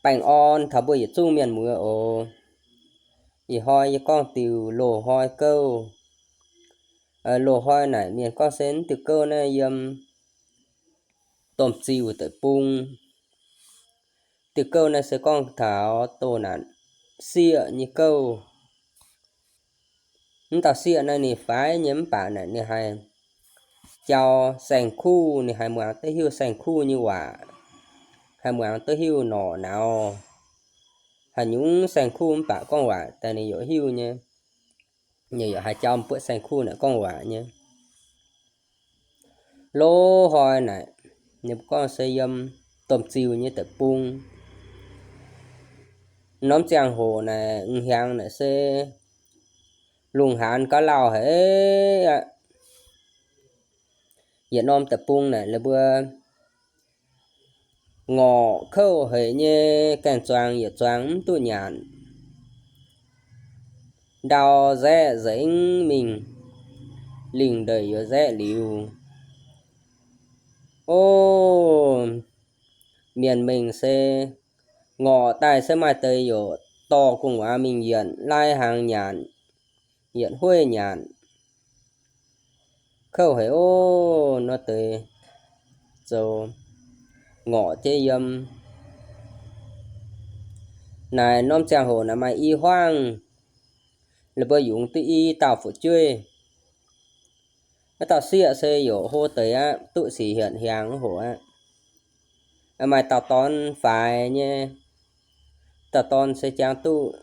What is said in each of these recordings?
Baengh orn taux mbuo yietc zungv mienh muoz oc. Ih hnoi yie gorngv diuh loz-hnoi gouv. Loz-hnoi naaic mienh gorngv se mv diuh gouv naaiv yiem domh ziuh deic-bung. Diuh gouv naaiv se gorngv taux doh naanc sieqv nyei gouv. Mv dauh sieqv naaiv ninh faix nyei mv baac naaic ninh haih jauv saeng-kuv, ninh haih muangx duqv hiuv saeng-kuv nyei waac, haih muangx duqv hiuv norqc nauz. Haaix nyungc saeng-kuv mv baac gorngv waac daaih ninh yaac hiuv nyei. Ninh yaac haih jauv mbuoqc saeng-kuv naaic gorngv waac nyei. Loz-hnoi naaic, ninh mbuo gorngv se yiem domh ziuh nyei deic-bung. Norm ziangh hoc naaic, m'hmiangx naaic se lungh haanz gauv lauh haic aqv. Yietc norm deic-bung naaic, ninh mbuo ngorc kouv haic nyei, gaeng-zuangx yietc zuangx mv duqv nyanc. Ndau nzaeqv nzengc mingh, lingh ndeic yuoz nzaeqv liuz. O, mienh mengh se ngorc daaih se maaih deix yaac dorh gu'nguaaz mingh yienc lai-hnaangx nyanc, yietc hueiv nyanc. Kouv haic o, nor deix zoux ngorc jienv yiem. Naaic norm ziangh hoc naaic maaih i hmuangv, ninh mbuo yungz duqv i dauh fu'jueiv. Wuov dauh sieqv se yaac hlo deix aqv, duqv sic hietc hiaangx hoc aqv. Maaih dauh dorn faix nyei, dauh dorn se jangx duqv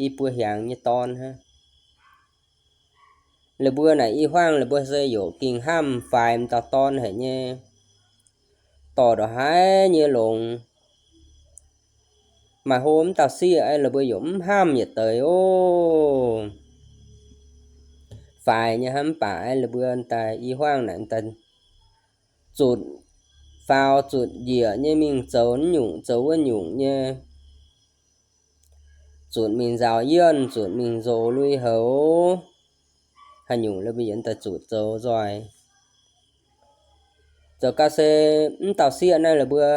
i buo hiaangx nyei dorn hnangv. Ninh mbuo naaic i hmuangv ninh mbuo se yaac gengh hnamv faix m'dauh dorn haic nyei, dorh ndongc haaix nyei longx. Maaih hlo mv dauh sieqv, ninh mbuo yaac mv hnamv yietc deix o. Faix nyei hnangv mv baac ninh mbuo daaih i hmuangv naaic daaih zutc faaux zutc njiec nyei mingh zoux wuov nyungc zoux wuov nyungc nyei. Zutc mingh nzaaux yienh, zutc mingh nzox lui-houx. Haaix nyungc ninh mbuo yietc daaih zutc zoux nzoih. Zoux gau se mv dauh sieqv naaiv ninh mbuo,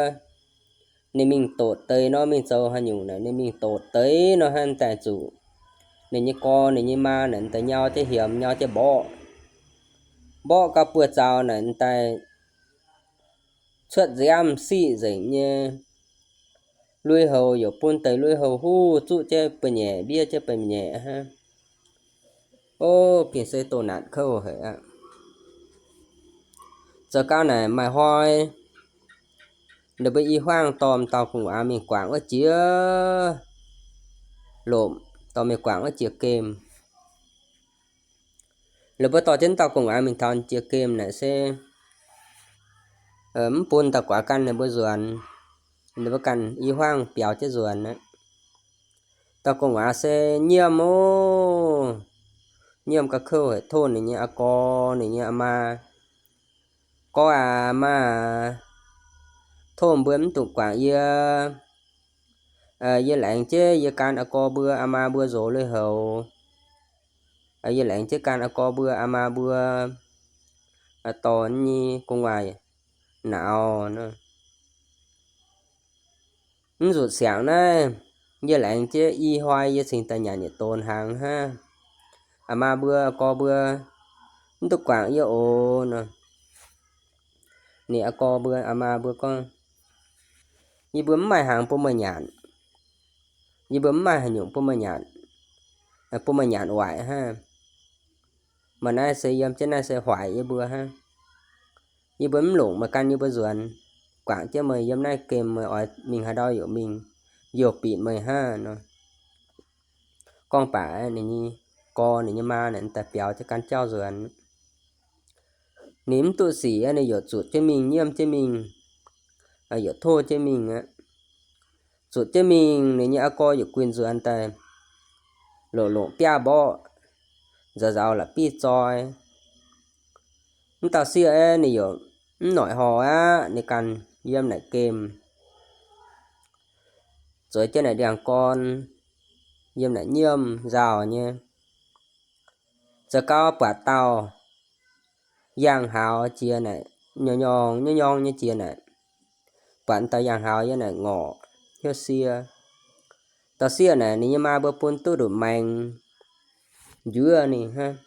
ninh mingh dotc deix nor, mingh zoux haaix nyungc naaic ninh mingh dotc deix nor hnangv daaih zuqc ninh nyei gorx ninh nyei maa naaic daaih nyau jienv hiemx nyau jienv mborqv. Mborqv gau buoz zaux naaic daaih cuotv nziaamv siqv nzengc nyei. Lui-houx yaac bun deix lui-houx huv zuqv jienv ba'nyeic, mbiev jienv ba'nyeic hnangv. O, gengh se doh naanc kouv haic aqv. Zoux gau naaic maaih hnoi ninh mbuo i hmuangv dorh dauh gu'nguaaz mingh guangc wuov jiex lomc, dorh mingh guangc wuov jiex gemh. Ninh mbuo dorh jienv dauh gu'nguaaz mingh taux jiex gemh naaic se mv bun dauh gu'nguaaz gan ninh mbuo nzuonx, ninh mbuo ganh i hmuangv biaux jienv nzuonx aqv. Dauh gu'nguaaz se nyiemv o, nyiemv ga'kouv haic, tov ninh nyei aa gorx ninh nyei aa maa, gorx aac, maa aac, tov mbuo mv dungx guangc yie. Yie laengz jienv yie gan aa gorx mbuo aa maa mbuo nzox lui-houx. Yie laengz jienv gan aa gorx mbuo aa maa mbuo dorh nyei gu'nguaaz nauz. Mv zuqc siangx naaiv, yie laengz jienv i hnoi yie cingx daaih nyanc yietc donx hnaangx hnangv. Aa maa mbuo, aa gorx mbuo, mv dungx guangc yie oc nor. Ninh aa gorx mbuo, aa maa mbuo gorngv, yie mbuo mv maaih hnaangx bun meih nyanc. Yie mbuo mv maaih haaix nyungc bun meih nyanc, bun meih nyanc waaic hnangv. Meih naaiv se yiem jienv naaiv se hoic yie mbuo hnangv. Yie mbuo mv longc meih gan yie mbuo nzuonx, guangc jienv meih yiem naaiv gemh, meih oix mingh haaix ndau yaac mingh, youh binc meih hnangv nor. Gorngv baac ninh nyei gorx ninh nyei maa naaic daaih biaux jienv gan jauv nzuonx. Ninh mv duqv sic, ninh yaac zuotc jienv mingh, nyiemv jienv mingh, yaac tov jienv mingh aqv. Zuotc jienv mingh, ninh nyei aa gorx yaac guinh nzuonx daaih, longc longc biaav mborqv, nzauz nzauz la'bieiv zoi. Mv dauh sieqv aeqv, ninh yaac mv noic horh aqv, ninh ganh yiem naaic gemh, zueiz jienv naaic ndiangx-gorn, yiem naaic nyiemv nzauh nyei. Zoux gau buatc dauh yangh hauz jiex naaic, nyorng nyorng nyorng nyorng nyei jiex naaic, buatc dauh yangh hauz yiem naaic ngorc. hnyouv sie. Dauh sieqv naaic ninh nyei maa mbuo bun duqv nduqc maengx njuov ninh hnangv.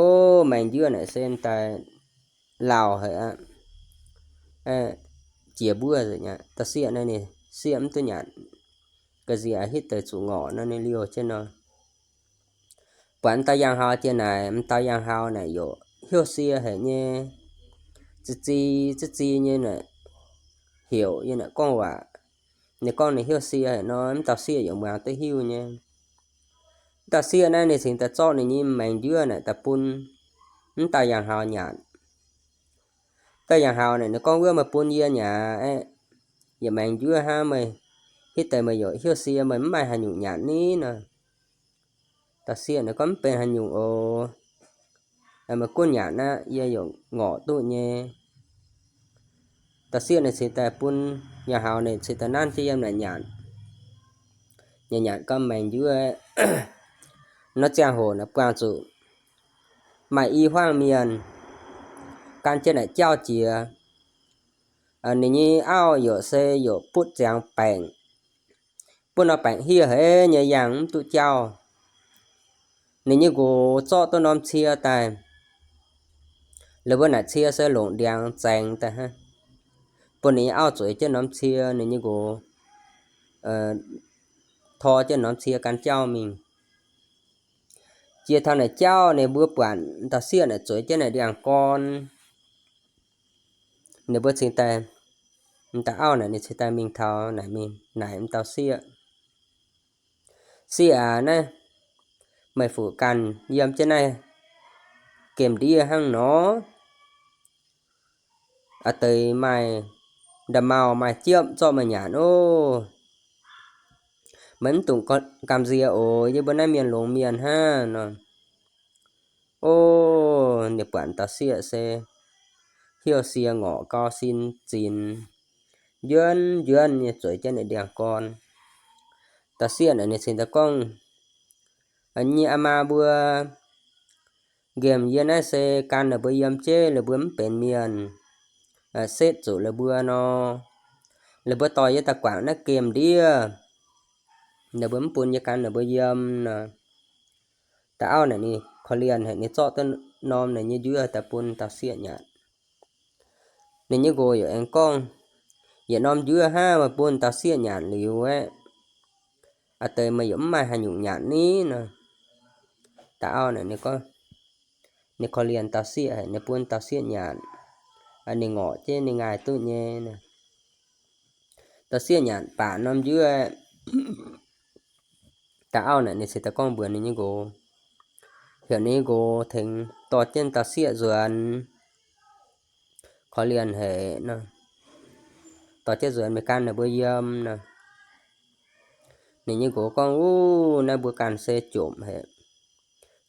O, maengx njuov naaic se daaih lauh haic aqv, jiex mbuov nzengc aqv. Dauh sieqv naaiv ninh sieqv mv duqv nyanc, ga'nziex hitv deix zuqc ngorc nor ninh liouh jienv nor. Buatc m'dauh yangh hauz jiex naaic, m'dauh yangh hauz naaic yaac hnyouv sie haic nyei, zi zi, zi zi nyei naaic, heuc nyei naaic gorngv waac. Ninh gorngv ninh hnyouv sie haic nor, m'dauh sieqv yaac muangx duqv hiuv nyei. M'dauh sieqv naaiv ninh cingx daaih zorqv ninh nyei maengx njuov naaic daaih bun m'dauh yangh hauz nyanc. Dauh yangh hauz naaic ninh gorngv, wuov meih bun yie nyanc aeqv, yietc maengx njuov hnangv, meih hitv deix meih yaac hnyouv sie, meih mv maaih haaix nyungc nyanc ni nor. Dauh sieqv naaic gorngv, mv benx haaix nyungc oc. Meih gunv nyanc aqv, yie yaac ngorc duqv nyei. Dauh sieqv naaic cingx daaih bun yangh hauz naaic cingx daaih nanv jienv yiem naaic nyanc. Nyanc nyanc gau maengx njuov, nor ziangh hoc naaic buangh zuqc maaih i huaang mienh gan jienv naaic jauv jiex. Ninh nyei auv yaac se yaac butv ziangx baengc, butv norm baengc hieh haic nyei yangh mv duqv jauv. Ninh nyei nqox zorqv duqv norm cie daaih. Laaix mbuo naaic cie se longc ndiangx zaengx daaih hnangv. Bun ninh nyei auv zueiz jienv norm cie, ninh nyei nqox tor jienv norm cie gan jauv mingh. Jiex taux naaic jauv ninh mbuo buatc dauh sieqv naaic zueiz jienv naaic ndiangx-gorn. Ninh mbuo cingx daaih, m'dauh auv naaic ninh cingx daaih mingh taux naaic mingh naaic m'dauh sieqv, sieqv aac, naaiv meih fuqv ganh yiem jienv naaiv gemh ndiev hnangv nor? A'deix maaih nda'maauh maaih jiepv zorqv meih nyanc oc. Meih mv dungx gamh nziex oc. Yie mbuo naaiv mienh longx mienh hnangv nor. O, ninh buatc dauh sieqv se hnyouv sie ngorc gau sin zinx, njuonv njuonv nyei zueiz jienv ninh ndiangx-gorn. Dauh sieqv naaic ninh cingx daaih gorngv, nyei aa maa mbuo, nqemh yie naaiv se gan ninh mbuo yiem jeiv, ninh mbuo mv benx mienh, setv zuqc ninh mbuo nor, ninh mbuo dorh yie daaih guangc naaiv gemh ndiev, ninh mbuo mv bun yie gan ninh mbuo yiem nor. Dauh auv naaic ninh korv-lienh haic, ninh zorqv duqv norm ninh nyei njuov daaih bun dauh sieqv nyanc. Ninh nyei nqox yaac aengx gorngv, yietc norm njuov hnangv meih bun dauh sieqv nyanc liuz aeqv, a'deix meih yaac mv maaih haaix nyungc nyanc ni nor. Dauh auv naaic ninh gorngv, ninh korv-lienh dauh sieqv haic, ninh bun dauh sieqv nyanc, ninh ngorc jienv ninh ngaaih duqv nyei. Dauh sieqv nyanc baac norm njuov, dauh auv naaic ninh cingx daaih gorngv mbuox ninh nyei nqox, heuc ninh nyei nqox tengx dorh jienv dauh sieqv nzuonx, korv-lienh haic nor, dorh jienv nzuonx mingh gan ninh mbuo yiem nor. Ninh nyei nqox gorngv, Uv, naaiv mbuo ganh se jomc haic,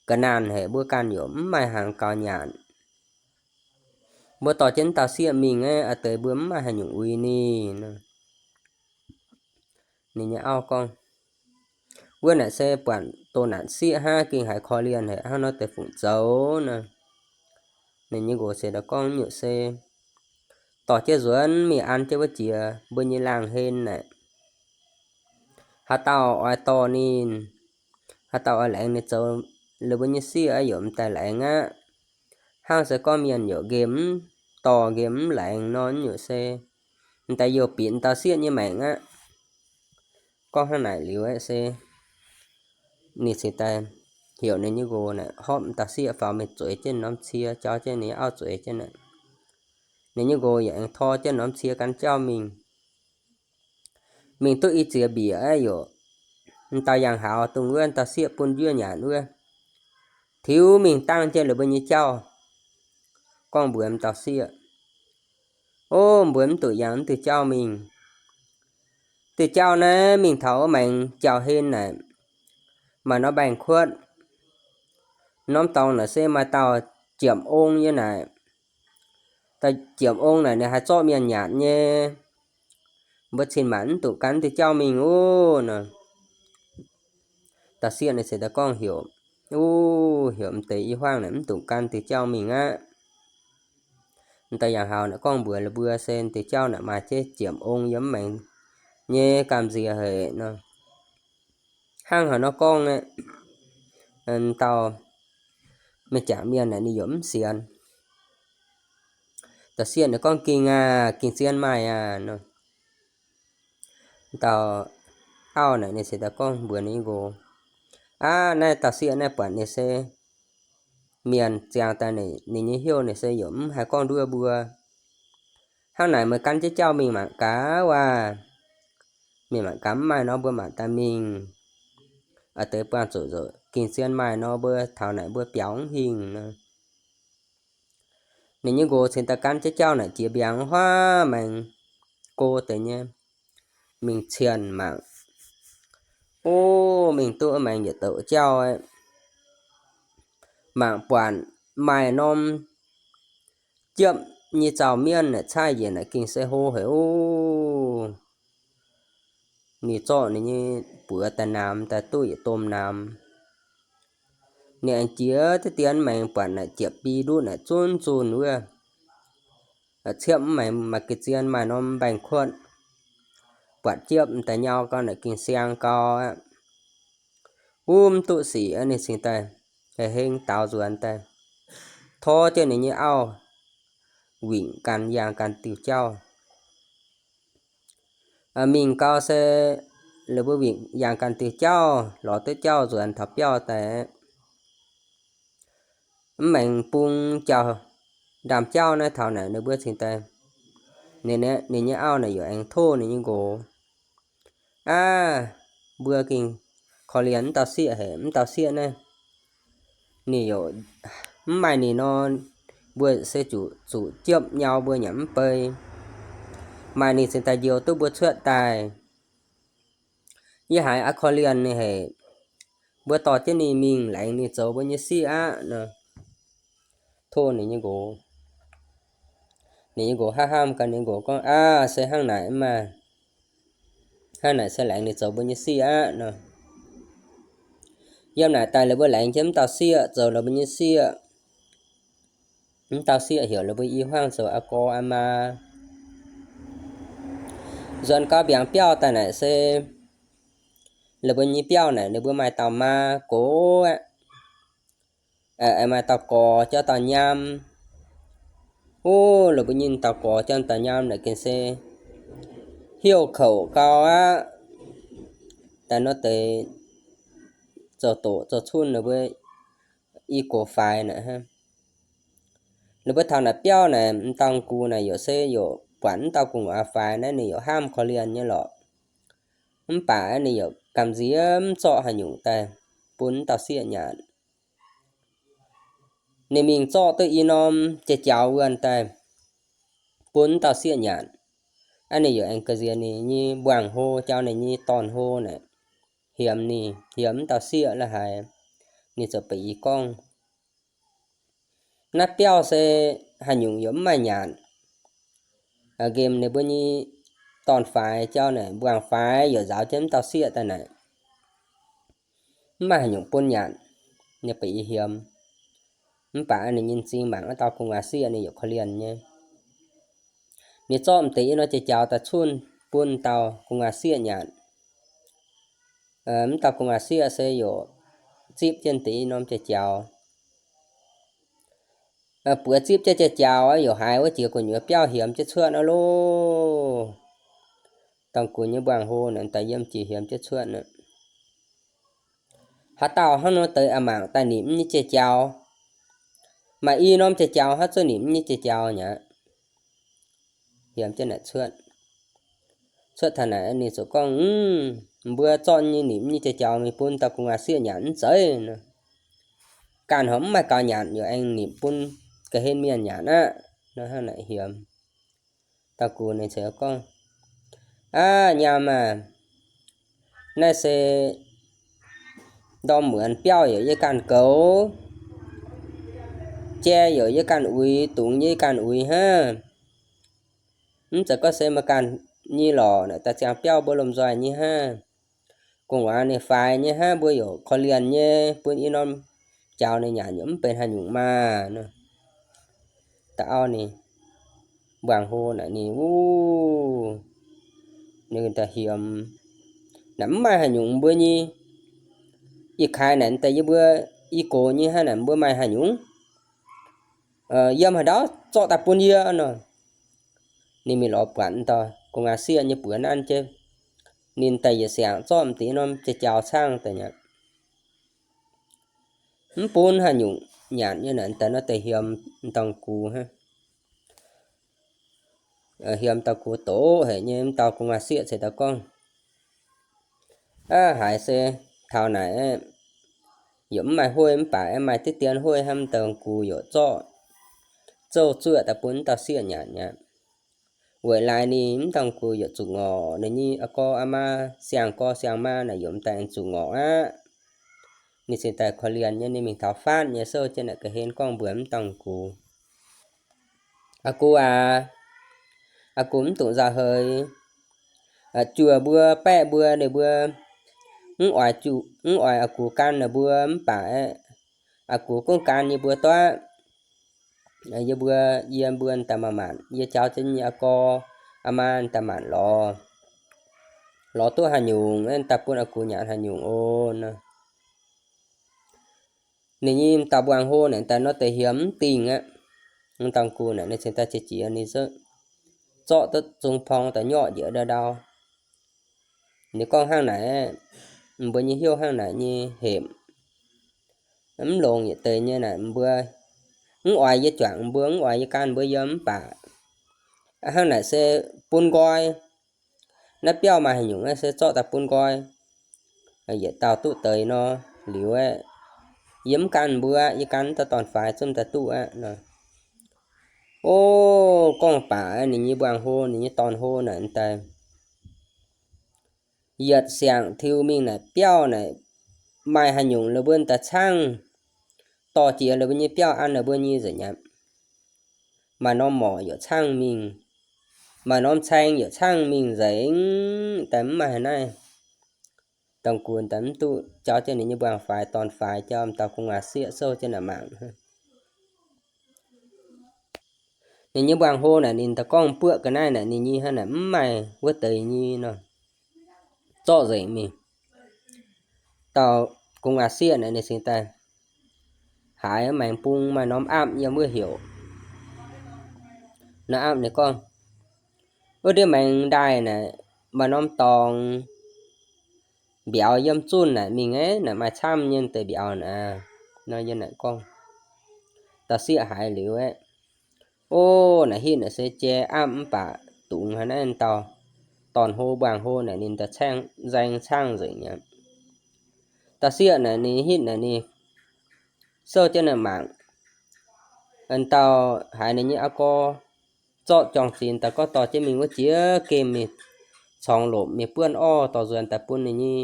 ga'naanh haic, mbuo ganh yaac mv maaih haaix gaux nyanc. Mbuo dorh jienv dauh sieqv mingh aeqv, a'deix mbuo mv maaih haaix nyungc uix ninh nor. Ninh nyei auv gorngv, Wuov naaic se buatc doh naanc sieqv hnangv, gengh haiz korv-lienh haic, hnangv nor deix fungc zoux nor. Ninh nyei nqox se gorngv, Nyutc se dorh jienv nzuonx mingh an jienv wuov jiex mbuo nyei laangh hlen naaic, haaix dauh oix dorh ninh, haaix dauh oix laengz ninh zoux ninh mbuo nyei sieqv, yaac m'daaih laengz aqv. Hnangv se gorngv mienh yaac nqemh mv dorh, nqemh mv laengz nor, nyutc se m'daaih youh bieqc dauh sieqv nyei maengc aqv. Gorngv hnangv naaic liuz aeqv se, ninh cingx daaih heuc ninh nyei nqox naaic hopv dauh sieqv faaux mingh zueiz jienv norm cie, jauv jienv ninh auv zueiz jienv naaic. Ninh nyei nqox yaac aengx tor jienv norm cie gan jauv mingh. Mingh duqv i ziex mbiec aeqv, yaac m'daaih yangh hauz dongh wuov dauh sieqv bun njuov nyanc wuov, tiux mingh dangh jienv la'buo nyei jauv, gorngv mbuox m'dauh sieqv, O, mbuo mv duqv yangh mv diuh jauv mingh. Diuh jauv naaiv mingh taux wuov maengx jauv-hlen naaic, maaih norm mbaengx-kuotv. Norm dorngx naaic se maaih dauh jiemc ong nyei naaic. Dauh jiemc ong naaic ninh haih zorqv mienh nyanc nyei. Mbuo cin-maanc mv dungx gan diuh jauv mingh oc nor. Dauh sieqv naaic cingx daaih gorngv heuc, Uv, heuc m'deix i huaang naaic mv dungx gan diuh jauv mingh aqv. M'daaih yangh hauz naaic gorngv mbuox la'buo se diuh jauv naaic maaih jienv jiemc ong yiem maengx nyei gamh nziex haic nor. Hnangv haaix nor gorngv aeqv, dauh mienh jangc mienh naaic ninh yaac mv sienx. Dauh sieqv naaic gorngv, Ging aac, ging zien maaih aac nor. Dauh auv naaic ninh cingx daaih gorngv mbuox ninh nyei nqox, Aav, naaiv dauh sieqv naaiv buatc ninh se mienh ziangh daaih, ninh nyei hnyouv ninh se yaac mv haih gorngv nduov mbuo. Hnangv naaic meih gan jienv jauv mingh mangc gaax waac. Mingh mangc gaax, mv maaih nor mbuo mangc daaih mingh. A'deix buangh zuqc nzunc ging zien maaih nor mbuo taux naaic mbuo biaux mv hingh nor. Ninh nyei nqox cingx daaih gan jienv jauv naaic jiex mbiaangx huaav maengx go deix nyei mingh cien mangc. O, mingh duqv maengx yietc douc jauv aeqv, mangc buatc maaih norm jiepv nyei zaux mienv naaic caih njiec naaic gengh se hlo haic o. Ninh zorqv ninh nyei buoz daaih namx daaih duqv yietc domh namx. Ninh aengx jiex diqv dien maengx buatc naaic jiepv bi nduqv naaic zunv zunh wuov, ciepv mv maengx maaih ga'zien maaih norm mbaengx-kuotv. Buatc jiepv m'daaih nyau gau naaic gengh siang gau aqv. Wuov mv duqv sic aqv, ninh cingx daaih hei heng daaux nzuonx daaih, tov jienv ninh nyei auv wingc ganh yangh ganh diuh jauv. Mingh gau se la'buo wingc yangh ganh diuh jauv, lorz duqv jauv nzuonx taux biauv daaih, mv maengx bung jauh ndaamv-jauv naaiv taux naaic ninh mbuo cingx daaih, ninh nyei auv naaic yaac aengx tov ninh nyei nqox, Aav, mbuo gengh korv-lienh mv dauh sieqv haic. Mv dauh sieqv naaiv, ninh yaac mv maaih ninh nor, mbuo se zuqc, zuqc jiepv nyau mbuo nyanc mv bei. Maaih ninh cingx daaih njoux duqv mbuo cuotv daaih. Yie haiz aqv korv-lienh ninh haic. Mbuo dorh jienv ninh mingh laengz ninh zoux mbuo nyei sieqv aqv nor. Tov ninh nyei nqox. Ninh nyei nqox hnamv hnamv gaax, ninh nqox gorngv, Aav, se hnangv naaic maah! Hnangv naaic se laengz ninh zoux mbuo nyei sieqv aqv nor. Yiem naaic daaih la'buo laengz jienv mv dauh sieqv zoux la'buo nyei sieqv. Mv dauh sieqv heuc la'buo i hmuangv zoux aa gorx aa maa. Nzuonx gau mbiaangx biauv daaih naaic se la'buo nyei biauv naaic ninh mbuo maaih dauh maa gox aqv, maaih dauh gorx jauv dauh nyaam. O, la'buo nyei dauh gorx jauv dauh nyaam naaic gengh se hiuv kouc gau aqv. Daaih nor deix zoux doqc zoux cun ninh mbuo i gox faix naaic hnangv. Ninh mbuo taux naaic biauv naaic, m'dauh gux naaic yaac se yaac buatc m'dauh gu'nguaaz faix naaiv, ninh yaac hnamv korv-lienh nyei lorqc. Mv baac ninh yaac gamh nziex mv zorqv haaix nyungc daaih bun m'dauh sieqv nyanc. Ninh mingh zorqv duqv i norm jai-jaux wuonh daaih bun m'dauh sieqv nyanc. Aa, ninh yaac aengx ga'nziex ninh nyei mbuangz-hlo, jauv ninh nyei dorn-hlo naaic, hiemx ninh, hiemx m'dauh sieqv la'haaix. Ninh ziouc ba'gi gorngv, Naaiv biauv se haaix nyungc yaac mv maaih nyanc. Nqemh ninh mbuo nyei dorn-faix jauv naaic, mbuangz-faix yaac nzaaux jienv m'dauh sieqv daaih naaic, mv maaih haaix nyungc bun nyanc. Ninh ba'gi hiemx. Mv baac ninh nyei m'zing mangc wuov dauh gu'nguaaz-sieqv ninh yaac korv-lienh nyei. Ninh zorqv m'deix i norm jai-jaux daaih cunh bun dauh gu'nguaaz-sieqv nyanc. M'dauh gu'nguaaz-sieqv se yaac zipv jienv deix i norm jai-jaux. Buoz zipv jienv jai-jaux yaac haiz wuov jiex gu'nyuoz biauv hiemx jienv cuotv aqv loh. Dongh gux nyei mbuangz-hlo naaic daaih yiem jiex hiemx jienv cuotv aqv. Haaix dauh hnangv nor deix a'mangc daaih nimc mv nyei jai-jaux. Maaih i norm jai-jaux hnangv zuqc nimc mv nyei jai-jaux nyei aqv. Hiemx jienv naaic cuotv. Cuotv taux naaic ninh ziouc gorngv, Mv, mbuo zorqv nyei nimc mv nyei jai-jaux mingh bun dauh gu'nguaaz-sieqv nyanc mv zeiz nor. Ganh horpc mv maaih gaux nyanc yaac aengx nimc bun ga'hlen mienh nyanc aqv. Nor hnangv naaic hiemx. Dauh gux ninh ziouc gorngv, Aav, nyaam aah! Naaiv se ndorm muonz biauv yaac yie ganh goux, jai yaac yie ganh uix, dungz yie ganh uix hnangv. Mv zeiz gorngv se meih ganh nyei lorqc, naaic daaih ziangh biauv mbuo lomh nzoih nyei hnangv. Gu'nguaaz ninh faix nyei hnangv, mbuo yaac korv-lienh nyei, bun i norm jaux ninh nyanc yaac mv benx haaix nyungc maah! Nor, dauh auv ninh mbuangz-hlo naaic ninh wuov ninh daaih hiemx, naaic mv maaih haaix nyungc mbuo nyei. Ih kaaix naaic daaih yie mbuo i gox nyei hnangv naaic mbuo maaih haaix nyungc? Yiem haaix ndau zorqv daaih bun yie nor. Ninh mingh lorz buatc dauh gu'nguaaz-sieqv nyei buoz nanv jienv. Ninh daaih yietc siangx zorqv m'diex norm jai-jaaux caangv daaih nyei. Mv bun haaix nyungc nyanc nyei naaic daaih nor deix hiemx dauh gux hnangv. Hiemx dauh gux doqc haic nyei, m'dauh gu'nguaaz-sieqv ceix daaih gorngv, Aav, haiz se taux naaic yaac mv maaih hueiv mv baac aeqv, maaih diqv dien hueiv hnangv, m'dauh gux yaac zorqv zouv zuoqv daaih bun m'dauh sieqv nyanc aqv. Weic laaix ninh m'dauh gux yaac zuqc ngorc, ninh nyei a'gorx a'maa, siang-gorx siang-maa naaic yaac m'daaih zuqc ngorc aqv. Ninh cingx daaih korv-lienh nyei, ninh mingh taux faatv nyei souv jienv naaic ga'hlen gorngv mbuox m'dauh gux, Aa gux aac, aa gux mv dungx nzauh heix. Juoh mbuo, baeqv mbuo, ninh mbuo mv oix, mv oix aa gux gan ninh mbuo mv baac aeqv, aa gux gorngv gan yie mbuo duqv. Yie mbuo, yie mbuo daaih maanc maanc, yie jauv jienv nyei a'gorx a'maa daaih maanc lorz, lorz duqv haaix nyungc daaih bun aa gux nyanc haaix nyungc oc nor. Ninh nyei m'dauh mbuangz-hlo naaic daaih nor deix hiemx mv dingh aqv. M'dauh gux naaic ninh cingx daaih qiex jiez, ninh zorqv duqv zung porng daaih nyorqv njiec ndau ndau. Ninh gorngv, Hnangv naaic, mbuo nyei hnyouv hnangv naaic nyei hepc, mv longx yietc deix nyei naaic, mbuo mv oix yie juangc mbuo, mv oix yie gan mbuo yiem mv baac hnangv naaic se bun nqoi. Naaiv biauv maaih haaix nyungc se zorqv daaih bun nqoi. Yietc dauh duqv deix nor liuz aeqv, yie mv gan mbuo aqv, yie gan dauh dorn-faix zungv daaih duqv aqv nor. O, gorngv baac ninh nyei mbuangz-hlo, ninh nyei dorn-hlo naaic daaih yietc siangx tiux mingh naaic biauv naaic maaih haaix nyungc la'buonv daaih caangv, dorh jiex la'buonv nyei biauv an la'buonv nyei nzengc aqv. Maaih norm morc yaac caangv mingh, maaih norm caeng yaac caangv mingh nzengc, daaih mv maaih haaix naaiv. Dongh gunx daaih mv duqv jauv jienv ninh nyei mbuangz-faix dorn-faix jauv m'dauh gu'nguaaz-sieqv souv jienv naaic mangc. Ninh nyei mbuangz-hlo naaic ninh daaih gorngv buoqv ga'naaiv naaic ninh nyei hnangv naaic mv maaih wuov deix nyei nor, zorqv nzengc mingh. Dauh gu'nguaaz-sieqv naaic ninh cingx daaih haiz maengx bung maaih norm apv yiem wuov heuc. Norm apv ninh gorngv, Wuov ndiev maengx ndaaih naaic maaih norm dorngx mbiauz yiem zunh naaic mingh aeqv, naaic maaih camv nyei deix mbiauz naaic. Nor yie naaic gorngv, dauh sieqv haiz liuz aeqv, O, naaic hitv naaic se jai apv mv baac dungx haaix naaiv dauh dorn-hlo mbuangz-hlo naaic ninh daaih caengv nzaeng caangv nzengc aqv. Dauh sieqv naaic ninh hitv naaic ninh souv jienv naaic mangc, dauh haiz ninh nyei a'gorx zorqv juang-zinx daaih gorngv dorh jienv mingh wuov jiex gemh mingh corngx lomc mingh buonv orv dorh nzuonx daaih bun ninh nyei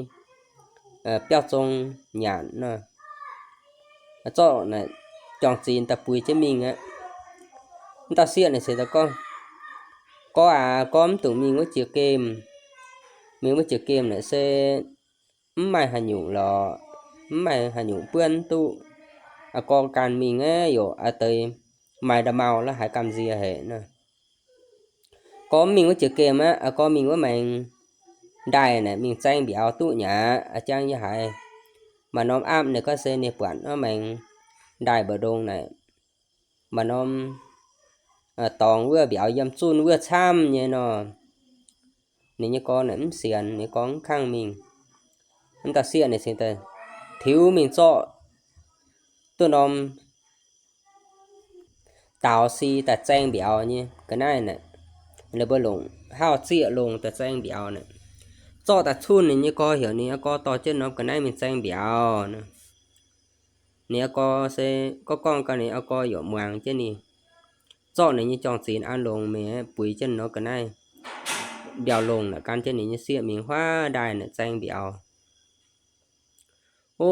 biauv zong nyanc nor. Zorqv naaic juang-zinx daaih buix jienv mingh aqv. Mv dauh sieqv naaic cingx daaih gorngv, Gorx aac, gorx mv dungx mingh wuov jiex gemh. Mingh wuov jiex gemh naaic se mv maaih haaix nyungc lorqc, mv maaih haaix nyungc buonv duqv. Aa, gorx ganh mingh aeqv, yaac a'deix maaih nda'maauh la'haiz gamh nziex haic nor. Gorx mv mingh wuov jiex gemh aqv, aa, gorx mingh wuov maengx ndaaih naaic mingh zaeng mbiauz duqv nyei aqv. Aa, jangv yie haiz maaih norm apv ninh gorngv se ninh buatc wuov maengx ndaaih mba'ndongx naaic maaih norm dorngx wuov mbiauz yiem zunh wuov camv nyei nor. Ninh nyei gorx naaic mv sienx, ninh gorx mv kangv mingh. Mv dauh sieqv naaic cingx daaih tiux mingh zorqv duqv norm daaux si daaih zaeng mbiauz nyei ga'naaiv naaic. Ninh mbuo longc hauv zieqv longh daaih zaeng mbiauz naaic. Zorqv daaih cunh ninh nyei gorx, heuc ninh nyei gorx dorh jienv norm ga'naaiv mingh zaeng mbiauz nor. Ninh nyei gorx se gorngv gorngv gau, ninh nyei gorx yaac muangx jienv ninh. Zorqv ninh nyei juang-zinx an longx mingh buix jienv norm ga'naaiv mbiauz longh naaic gan jienv ninh nyei sieqv mingh huaav ndaaih naaic zaeng mbiauz. O,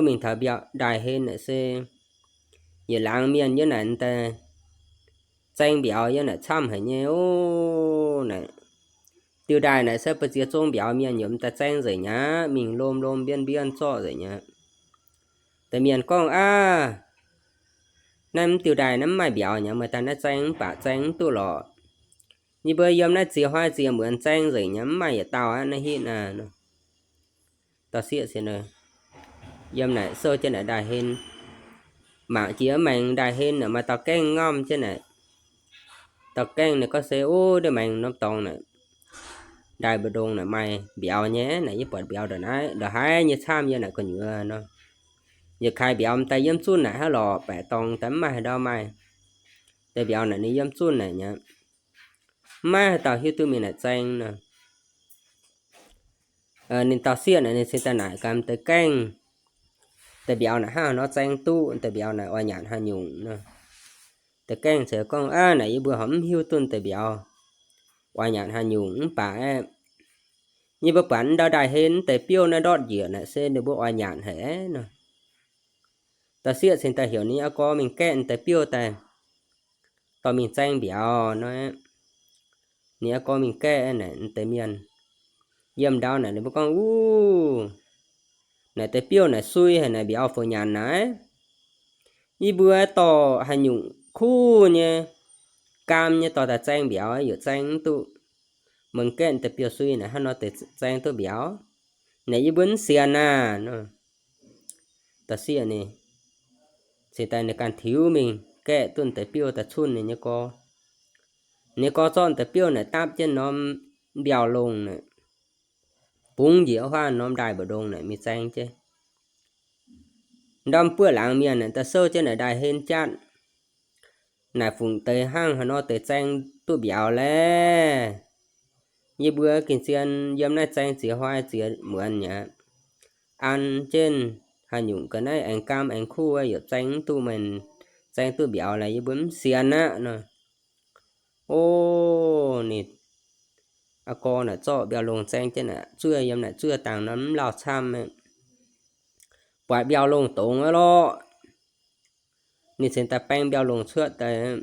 mingh taux mbiauz ndaaih hlen naaic se yietc laangz mienh yiem naaic daaih zaeng mbiauz yiem naaic camv haic nyei. O, naaic diuh ndaaih naaic se ba'ziex zong mbiauz mienh yaac m'daaih zaeng nzengc aqv, mingh lomh lomh mbienv mbienv zorqv nzengc aqv. Deix mienh gorngv, Aav, naaiv mv diuh ndaaih naaiv mv maaih mbiauz nyei, meih daaih naaiv zaeng mv baac zaeng mv duqv lorqc. Yie mbuo yiem naaiv ziex hnoi ziex muonz zaeng nzengc nyei, mv maaih yietc dauh aqv naaiv hitv naaiv. Dorh sieqv se yiem naaic sou jienv naaic ndaaih hlen, mangc jiex maengx ndaaih hlen naaic maaih dauh gaengh ngamv jienv naaic. Dauh gaengh naaic gorngv se, Ov, ndiev maengx norm dorngx naaic, ndaaih mbu'ndongx naaic maaih mbiauz nyei naaic, yie buatc mbiauz ndongc naaiv ndongc haaix nyei camv yie naaic gu'nyuoz nor. Yietc kaaix mbiauz m'daaih yiem zunh naaic hnangv lorqc, baeqc dorngx daaih mv maaih haaix ndau maaih. Deix mbiauz naaic ninh yiem zunh naaic nyei, mv maaih haaix dauh hiuv duqv mingh naaic zaeng nor. Ninh dauh sieqv naaic ninh cingx daaih naaic gaax deix gaengh, deix mbiauz naaic hnangv haaix nor zaeng duqv, deix mbiauz naaic oix nyanc haaix nyungc nor. Deix gaengh ceix gorngv, Aav, naaic yie mbuo horpc mv hiuv duqv deix mbiauz oix nyanc haaix nyungc, mv baac aeqv, yie mbuo buatc ndau ndaaih hlen deix biouv naaiv ndortv njiec naaic se ninh mbuo oix nyanc haic nor. Dauh sieqv cingx daaih heuc ninh aqv gorx mingh gaeqv deix biouv daaih, dorh mingh zaeng mbiauz nor. Ninh aqv gorx mingh gaeqv naaic deix mienh, yiem ndau naaic ninh mbuo gorngv, Uv, naaic deix biouv naaic sui haic naaic, mbiauz fungc nyanc naaic? Yie mbuo dorh haaix nyungc kuv nyei, gaam nyei dorh daaih zaeng mbiauz, yietc zaeng mv duqv. Meih gaeqv deix biouv sui naaic hnangv nor deix zaeng duqv mbiauz? Naaic yie mbuo mv sienx naaic nor. Dauh sieqv ninh cingx daaih ninh ganh tiux mingh gaeqv duqv deix biouv daaih cunh ninh nyei gorx. Ninh nyei gorx zorqv deix biouv naaic dapv jienv norm mbiauh longh naaic, bungx njiec huav norm ndaaih mbu'ndongx naaic mingh zaeng jienv. Ndorm buoqv laangz mienh naaic daaih souv jienv naaic ndaaih hlen jatv, naaic fungc deix hnangv haaix nor deix zaeng duqv mbiauz laeh? Yie mbuo gengh zien yiem naaiv zaeng ziex hnoi ziex muonz aqv, an jienv haaix nyungc ga'naaiv aengx gaam aengx kuv, yietc zaeng mv duqv, meih zaeng duqv mbiauz laeh, yie mbuo mv sienx aqv nor. O, ninh a'gorx naaic zorqv mbiauh longh zaeng jienv naaic zuov yiem naaic zuov dangh nor mv lauh camv, buatc mbiauh longh dongz aqv lorqc. Ninh cingx daaih baeng mbiauh longh cuotv daaih,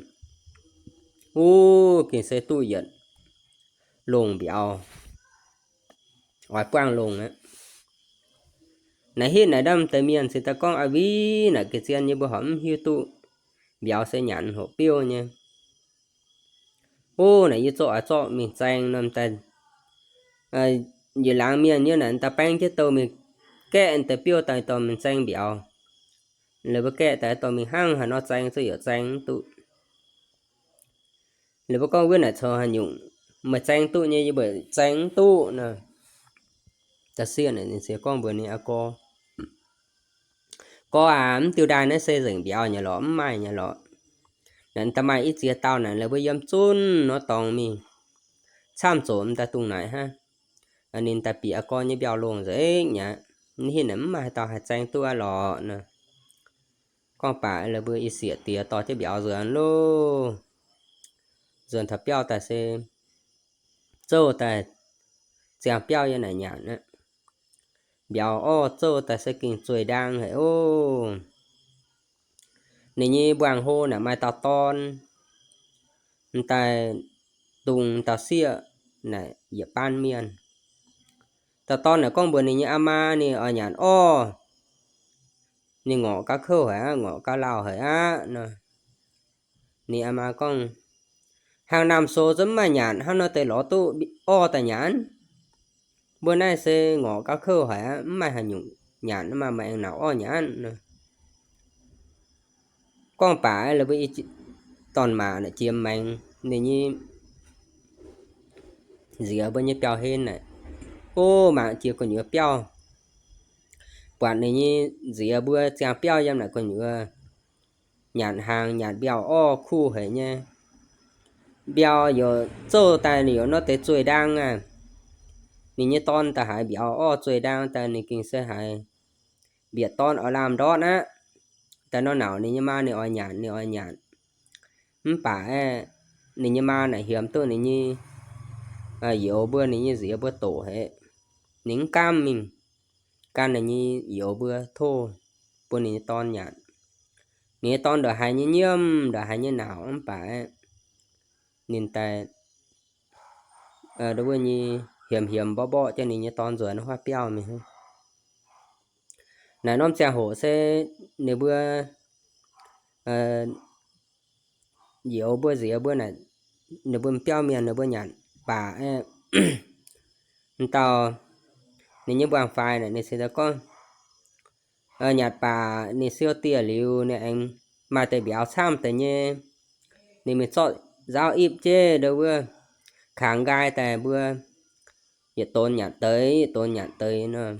uv, gengh se duqv yietc longh mbiauz, oix buangh longh aqv. Naaic hitv naaic ndamv deix mienh cingx daaih gorngv, Aa, win naaic ga'zien yie mbuo horpc mv hiuv duqv mbiauz se nyanc hoqc biouv nyei. O, naaic yie zorqv oix zorqv mingh zaeng norm daaih, yietc laangz mienh nyei naaic daaih baeng jienv douh mingh gaeqv deix biouv daaih dorh mingh zaeng mbiauz. Laaix mbuo gaeqv daaih dorh mingh hnangv haaix nor zaeng zuqv yietc zaeng mv duqv. Laaix mbuo gorngv wuov naaic coux haaix nyungc, meih zaeng duqv nyei yie mbuo zaeng mv duqv nor. Da'sieqv naaic ninh ziouc gorngv mbuox ninh aqv gorx, Gorx aac, mv diuh ndaaih naaiv se nzengc mbiauz nyei lorqc, mv maaih nyei lorqc. Naaic da'maaih i ziex dauh naaic laaix mbuo yiem zunv nor dorngx mingh, camv zoqc m'daaih dungh naaic hnangv. Ninh daaih bieqc aqv gorx nyei mbiauh longh nzengc aqv. Ninh hitv naaic mv maaih haaix dauh haih zaeng duqv aqv lorqc nor. Gorngv baac laaix mbuo i sieqv diex dorh jienv mbiauz nzuonx loh. Nzuonx taux biauv daaih se zouv daaih ziangh biauv yiem naaic nyanc aqv. Mbiauz orv zouv daaih se gengh zueih ndaang haic oc. Ninh nyei mbuangz-hlo naaic maaih dauh dorn, m'daaih dungx dauh sieqv naaic yietc baan mienh. Dauh dorn naaic gorngv mbuox ninh nyei aa maa ninh oix nyanc orv. Ninh ngorc gauh kouv haic aqv, ngorc gauh lauh haic aqv nor. Ninh aa maa gorngv, Hnaangx naamh sou zungv mv maaih nyanc, hnangv nor deix lorz duqv orv daaih nyanc? Mbuo naaiv se ngorc gauh kouv haic aqv, mv maaih haaix nyungc nyanc, mv maaih maengx nauz orv nyanc nor. Gorngv baac laaix mbuo i dorn-maac naaic jiex maengx ninh nyei nziex mbuo nyei biauv-hlen naaic, o, mangc jiex gu'nyuoz biauv, buatc ninh nyei nziex mbuo ziangh biauv yiem naaic gu'nyuoz nyanc hnaangx nyanc mbiauh orv kuh haic nyei. Mbiauh youc zouv daaih ninh youc nor deix zueih ndaang aqv. Ninh nyei dorn daaih haiz mbiauz orv zueih ndaang daaih ninh gengh se haiz mbietc dorn oix lamh ndortv aqv. Daaih nor nauc ninh nyei maa ninh oix nyanc, ninh oix nyanc. Mv baac aeqv, ninh nyei maa naaic hiemx duqv ninh nyei youz mbuo, ninh nyei nziex mbuo doqc haic. Ninh mv gaamv mingh gan ninh nyei youz mbuo tov bun ninh nyei dorn nyanc. Ninh nyei dorn ndongc haaix nyei nyiemv, ndongc haaix nyei nauc, mv baac aeqv, ninh daaih wuov nyei hiemx hiemx mborqv mborqv jienv ninh nyei dorn nzuonx huaav biauv mingh hnangv. Naaic norm ziangh hoc se ninh mbuo youz mbuo nziex mbuo naaic ninh mbuo biauv mienh ninh mbuo nyanc baac aeqv, m'dauh ninh nyei mbuangz-faix naaic ninh cingx daaih gorngv, nyanc baac ninh siou dieh liuz ninh aengx maaih deix mbiauz camv deix nyei. Ninh mingh zorqv nzauv ipv jienv ndo wuov kangx nqaai daaih mbuo yietc donx nyanc deix, yietc donx nyanc deix nor.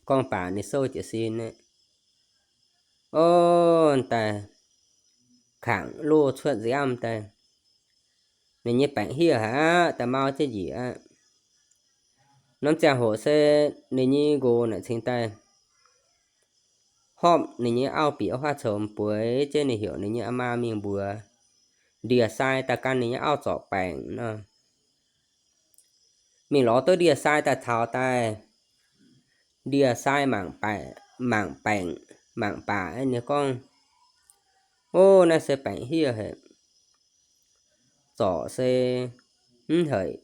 Gorngv baac ninh souv jiez sin aqv. O, daaih kangx loh cuotv nziaamv daaih, ninh nyei baengc hiev haic aqv, daaih mau jienv njiec aqv. Norm ziangh hoc se ninh nyei nqox naaic cingx daaih horpc ninh nyei auv bieqc wuov huaav coux bueix jienv, ninh heuc ninh nyei aa maa mingh mbuox ndie-sai daaih gan ninh nyei auv zorc baengc nor. Mingh lorz duqv ndie-sai daaih taux daaih, ndie-sai mangc baengc, mangc baengc, mangc baac ninh gorngv, O, naaiv se baengc hiev haic. Zorc se mv heic.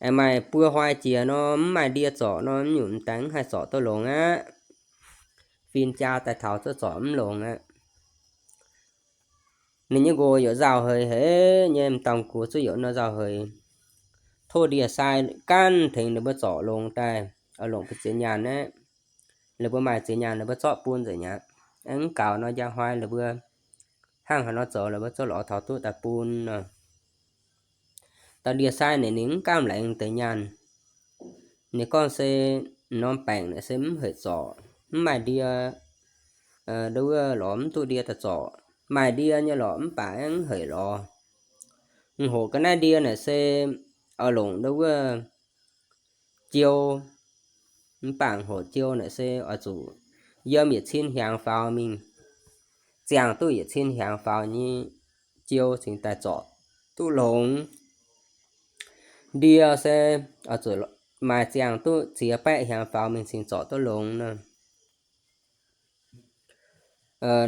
Aengx maaih buo hnoi jiex nor, mv maaih ndie zorc nor, mv nyungc m'daaih mv haih zorc duqv longx aqv. Fin-jaa daaih taux zuqc zorc mv longx aqv. Ninh nyei nqox yaac nzauh heix haic nyei, m'dauh gux zuqc yaac nor nzauh heix, tov ndie-sai ganh tengx ninh mbuo zorc longx daaih, oix longc bun ziex nyaanh aqv. Ninh mbuo maaih ziex nyaanh ninh mbuo zorqv bun nzengc aqv. Aengx mv gaux nor, njang hnoi ninh mbuo hnangv haaix nor zoux ninh mbuo zorqv lorz taux duqv daaih bun nor. Dauh ndie-sai naaic ninh mv gamh laengz deix nyaanh. Ninh gorngv se norm baengc naaic se mv heic zorc, mv maaih ndie ndo wuov lorz mv duqv ndie daaih zorc. Maaih ndie nyei lorqc mv baac mv heic lorz. Mv hoqc ga'naaiv ndie naaic se oix longc ndo wuov jiou. Mv baac hoqc jiou naaic se oix zuqc yiem yietc cin hiaangx faaux mingh, ziangh duqv yietc cin hiaangx faaux nyei jiou cingx daaih zorc duqv longx. Ndie se oix zuqc maaih ziangh duqv ziex baeqv hiaangx faaux mingh cingx zorc duqv longx nor.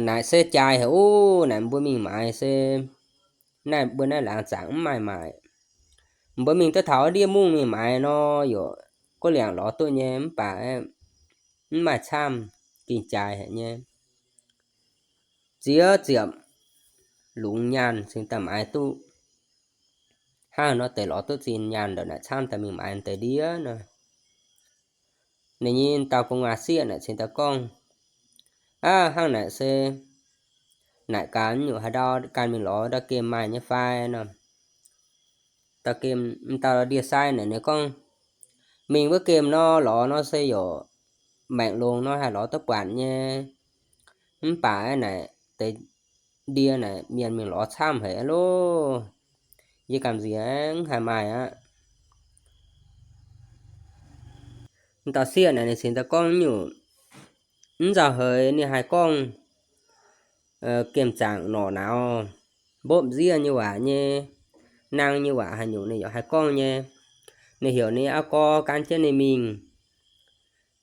Naaic se jaaix haic oc. Naaic mbuo mingh maaiz se naaiv mbuo naaiv laangz zaangc mv maaih maaic. Mbuo mingh duqv taux ndiev mungv mingh maaiz nor, yaac guv liangc lorz duqv nyei, mv baac mv maaih camv, gengh jaaix haic nyei. Ziex ziepc lungz nyaanh cingx daaih maaiz duqv. Hnangv nor deix lorz duqv zinh nyaanh ndongc naaic camv daaih mingh maaiz deix ndiev nor. Ninh nyei dauh gu'nguaaz sieqv naaic cingx daaih gorngv, Aav, hnangv naaic se naaic gaax, nyungc haaix ndau ganh mingh lorz ndau gemh maaih nyei fai nor. Dauh gemh, m'dauh ndie-sai naaic ninh gorngv, Mingh wuov gemh nor, lorz nor se yaac maengc longx nor haih lorz duqv buatc nyei. Mv baac naaic deix ndie naaic mienh mingh lorz camv haic loh. Yie gamh nziex mv haih maaih aqv. M'dauh sieqv naaic ninh cingx daaih gorngv nyungc, mv nzauh heix ninh haih gorngv gemh zaangc norqc nauz, mbopv nziev nyei waac nyei, nang nyei waac haaix nyungc ninh yaac haih gorngv nyei. Ninh heuc ninh aa gorx gan jienv ninh mingh.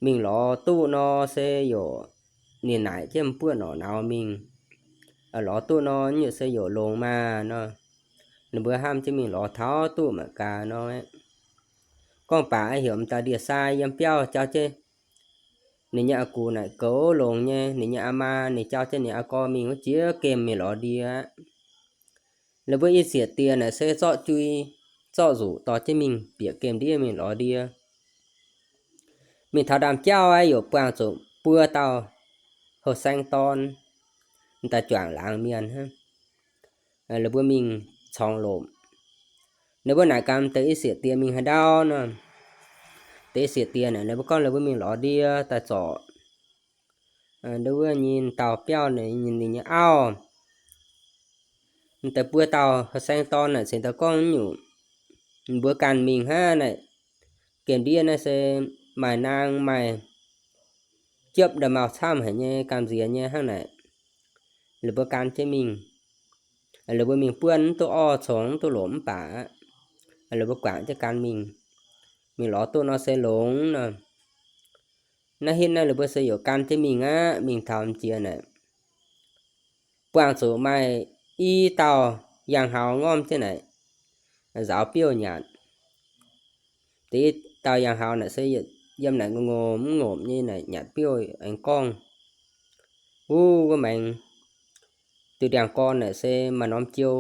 Mingh lorz duqv nor se yaac ninh naaic jienv mbuov norqc nauz mingh. Lorz duqv nor nyungc se yaac longx maah nor. Ninh mbuo hnamv jienv mingh lorz taux duqv mangc gaax nor. Gorngv baac heuc m'daaih ndie-sai yiem biauv jauv jienv ninh nyei aa gux naaic goux longx nyei, ninh nyei aa maa ninh jauv jienv ninh aa gorx mingh wuov jiex gemh mingh lorz ndie. Ninh mbuo i sieqv dieh naaic se zorqv jui, zorqv nzuqc dorh jienv mingh bieqc gemh ndiev mingh lorz ndie. Mingh taux ndaamv-jauv aeqv, yaac buangh zuqc buo dauh houh saeng dorn daaih juangc laangz mienh hnangv. Ninh mbuo mingh corngx lomc. Ninh mbuo naaic gaax deix i sieqv dieh mingh haaix ndau nor. Deix i sieqv dieh naaic ninh mbuo gorngv ninh mbuo mingh lorz ndie daaih zorc ndo wuov nyei dauh biauv ninh nyei auv. Deix buo dauh houh saeng dorn naaic cingx daaih gorngv nyungc, mbuo ganh mingh hnangv naaic. Gemh ndiev naaiv se maaih naang maaih jiepv nda'maauh camv haic nyei, gamh nziex nyei hnangv naaic. Lih mbuo gan jienv mingh. Lih mbuo mingh buonv mv duqv orv, congx mv duqv lomc mv baac aqv. Lih mbuo guangc jienv gan mingh. Mingh lorz duqv nor se longx nor. Naaiv hitv naaiv lih mbuo se yaac gan jienv mingh aqv. Mingh taux m'jiex naaic, buangh zuqc maaih i dauh yangh haux ngormv jienv naaic, nzaaux biouv nyanc. Deix i dauh yangh haux naaic se yiem naaic ngongh mv ngopc nyei naaic nyanc biouv aengx gorngv, Wuov, wuov maengx diuh ndiangx-gorn naaic se maaih norm jiou.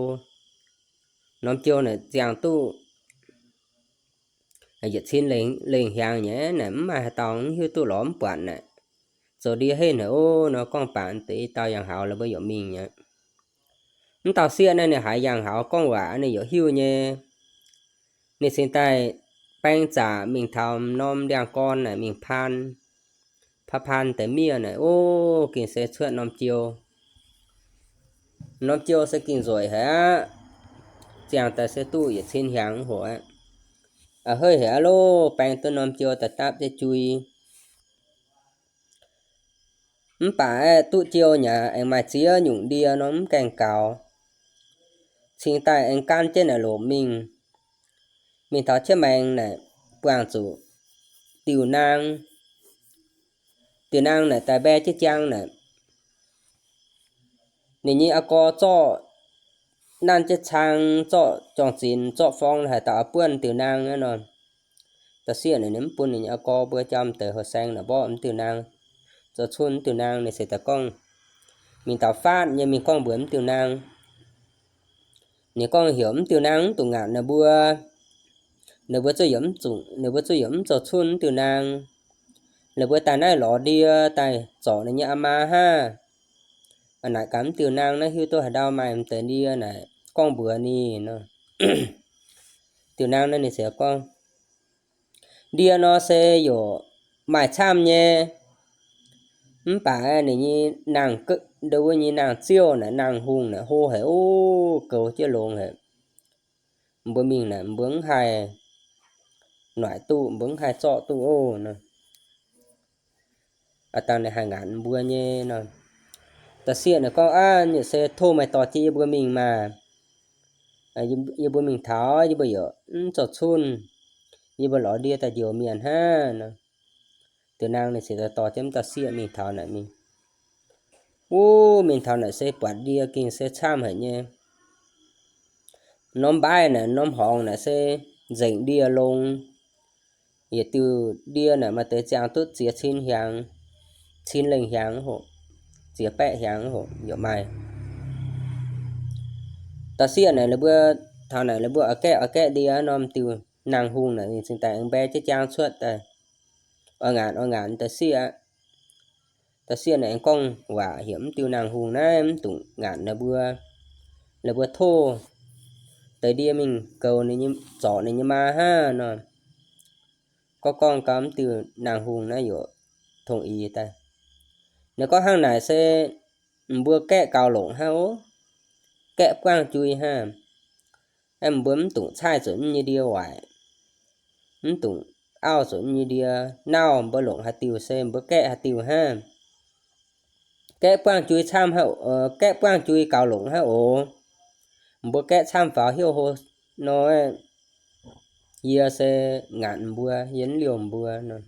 norm jiou naaic ziangh duqv yietc cin lengh, lengh hnyangx nyei naaic, mv maaih haaix dauh mv hiuv duqv lorz mv buatc naaic. Zoux ndie henv haic ov nor, gorngv baac deix i dauh yangh haux la'buo yaac mingh aqv. Mv dauh sieqv naaiv ninh haiz yangh haux gorngv waac ninh yaac hiuv nyei. Ninh cingx daaih baeng zaqc mingh taux norm ndiangx-gorn naaic mingh paan, paan paan deix miev naaic, o, gengh se cuotv norm jiou. Norm jiou se gengh nzueic haic aqv. Ziangh daaih se duqv yietc cin hnyangx hoc aqv. A'heiv haic aqv loh, baeng duqv norm jiou daaih dapv jienv jui. Mv baac aeqv, duqv jiou nyei aengx maaih ziex nyungc ndie nor mv gaengh gaux. Cingx daaih aengx gan jienv naaic lomc mingh, mingh taux qiex maengx naaic buangh zuqc diuh naang. Diuh naang naaic daaih mbae jienv jaang naaic, ninh nyei a'gorx zorqv nanv jienv cang, zorqv juang-zinx, zorqv forng haaix dauh buonv diuh naang aqv nor. Da'sieqv naaic ninh mv bun ninh nyei a'gorx mbuo jauv deix houh saeng naaic mborqv mv diuh naang, zoux cunv mv diuh naang. Ninh se daaih gorngv, mingh taux faatv nyei mingh gorngv mbuox mv diuh naang. Ninh gorngv heuc mv diuh naang mv dungx ngaatc ninh mbuo. Ninh mbuo zuqc yaac mv zoux, ninh mbuo zuqc yaac mv zoux cunv mv diuh naang. Ninh mbuo daaih naaiv lorz ndie daaih zorc ninh nyei aa maa hnangv. Naaic gaax mv diuh naang naaiv hiuv duqv haaix ndau maaih m'deix ndie naaic gorngv mbuox ninh nor. Diuh naang naaiv ninh ziouc gorngv, ndie nor se yaac maaih camv nyei. Mv baac ninh nyei naang, ndo wuov nyei naang-ziouv naaic, naang-hungh naaic hlo haic ov, goux jienv longx haic. Mbuo mingh naaic mbuo mv haih noic duqv, mbuo mv haih zorqv duqv ov nor. Aa dangh ninh haih ngaatc mbuo nyei nor. Da'sieqv naaic gorngv, aav, se tov meih dorh jienv yie mbuo mingh maah. Yie mbuo mingh taux yie mbuo yaac mv zoux cunh. Yie mbuo lorz ndie daaih njoux mienh hnangv nor. Diuh naang ninh ziouc dorh jienv mv dauh sieqv mingh taux naaic mingh. Wuov mingh taux naaic se buatc ndie gengh se camv haic nyei. Norm mbaaih naaic, norm horngz naaic se nzengc ndie longx. Yietc diuh ndie naaic maaih deix ziangh duqv ziex cin hiaangx, cin lengh hiaangx hoc, ziex baeqv hiaangx hoc yaac maaih. Da'sieqv naaic ninh mbuo taux naaic ninh mbuo oix gaeqv oix gaeqv ndie norm diuh naang-hungh naaic ninh cingx daaih aengx mbae jienv jaang cuotv daaih, oix ngaatc oix ngaatc da'sieqv aqv. Da'sieqv naaic aengx gorngv waac heuc mv diuh naang-hungh naaiv mv dungx ngaatc ninh mbuo. Ninh mbuo tov deix ndie mingh goux ninh nyei, zorc ninh nyei maa hnangv nor. Gorngv gorngv gau mv diuh naang-hungh naaiv yaac tong-ix daaih. Ninh gorngv hnangv naaic se mbuo gaeqv gaux longc hnangv ov, gaeqv buangh jui hnangv. Mbuo mv dungx caih zuqc mv nyei ndie waaic, mv dungx auv zuqc mv nyei ndie nauv, mbuo longc haaix diuh se mbuo gaeqv haaix diuh hnangv. Gaeqv buangh jui camv, gaeqv buangh jui gaux longc hnangv oc. Mbuo gaeqv camv faaux hnyouv hlo nor, yie se ngaatc mbuo, yie mv liouh mbuo nor.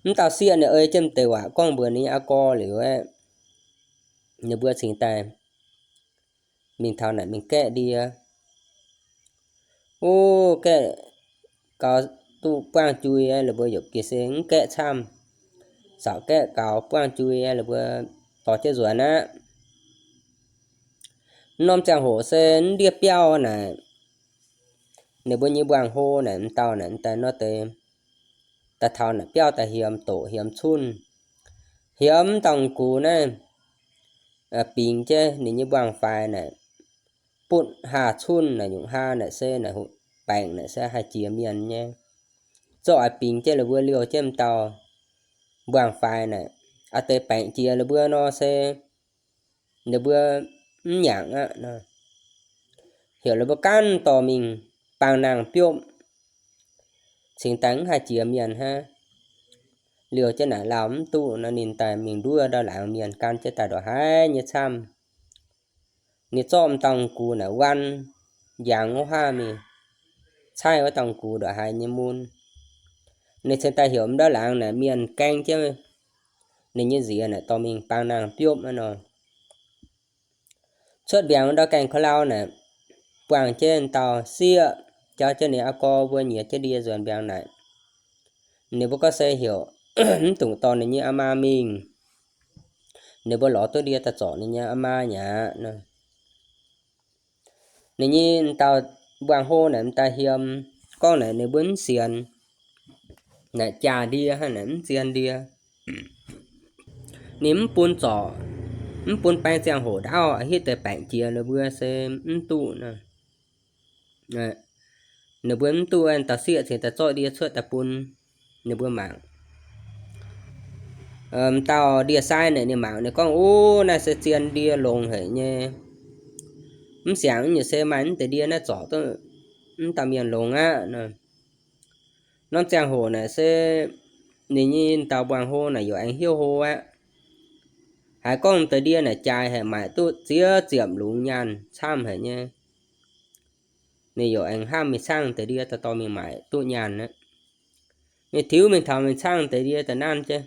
Mv dauh sieqv ninh ei jienv deix waac gorngv mbuox ninh nyei aa gorx liuz aeqv, ninh mbuo cingx daaih mingh taux naaic mingh gaeqv ndie. Wuov gaeqv gaux duqv buangh jui, ninh mbuo yaac gengh se mv gaeqv camv. Caux gaeqv gaux buangh jui, ninh mbuo dorh jienv nzuonx aqv. Norm ziangh hoc se ndie biauv naaic, ninh mbuo nyei mbuangz-hlo naaic, m'dauh naaic daaih nor deix, daaih taux naaic biauv daaih hiemx doqc hiemx cunh, hiemx dangh gux naaiv, bingx jienv ninh nyei mbuangz-faix naaic, butv haa cunh naaic, nyungc haa naaic se naaic baengc naaic se haih jiex mienh nyei. Zorqv oix bingx jienv la'mbuo liouh jienv m'dauh mbuangz-faix naaic, aa deix baengc jiex la'mbuo nor se ninh mbuo mv nyaangc aqv nor. Heuc la'mbuo gaanv dorh mingh baang nangh biopv, cingx daaih mv haih jiex mienh hnangv. Liouh jienv naaic lauh mv duqv nor, ninh daaih mingh nduov ndau laangz mienh gan jienv daaih ndongc haaix nyei camv. Ninh zorqv m'dauh gux naaic wanv njangx wuov haav mingh, caaiv wuov dauh gux ndongc haaix nyei mun. Ninh cingx daaih heuc m'ndau laangz naaic mienh gaeng jienv ninh nyei nziex naaic dorh mingh baang nangh biopv aqv nor. Cuotv mbiaangx ndau gaengh ka'lau naaic, buangh jienv dauh sieqv jauv jienv ninh aa gorx mbuo nyiex jienv ndie nzuonx mbiaangx naaic. Ninh mbuo gorngv se heuc mv dungx dorh ninh nyei aa maa mingh. Ninh mbuo lorz duqv ndie daaih zorc ninh nyei aa maa nyei aqv nor. Ninh nyei dauh mbuangz hlo naaic m'daaih hiem, gorngv naaic ninh mbuo mv sienx, naaic jaax ndie hnangv naaic mv zien ndie. Ninh mv bun zorc, mv bun baeng ziangh hoc ndau a'hitv deix baengc jiex ninh mbuo se mv duqv nor. Ninh mbuo mv duqv, dauh sieqv cingx daaih zorqv ndie cuotv daaih bun ninh mbuo mangc. M'dauh ndie-sai naaic ninh mangc ninh gorngv, Ov, naaiv se zien ndie longx haic nyei. Mv siangx nyei se maaih mv deix ndie naaiv zorc duqv mv dauh mienh longx aqv nor. Norm ziangh hoc naaic se ninh nyei dauh mbuangz hlo naaic yaac aengx hnyouv hlo aqv. Haiz gorngv deix ndie naaic jaaix haic, maaic duqv ziex ziepc lungz nyaanh camv haic nyei. Ninh yaac aengx hnamv mingh caangv deix ndie daaih dorh mingh maaic duqv nyaanh aqv. Ninh tiux mingh taux mingh caangv deix ndie daaih nanv jienv.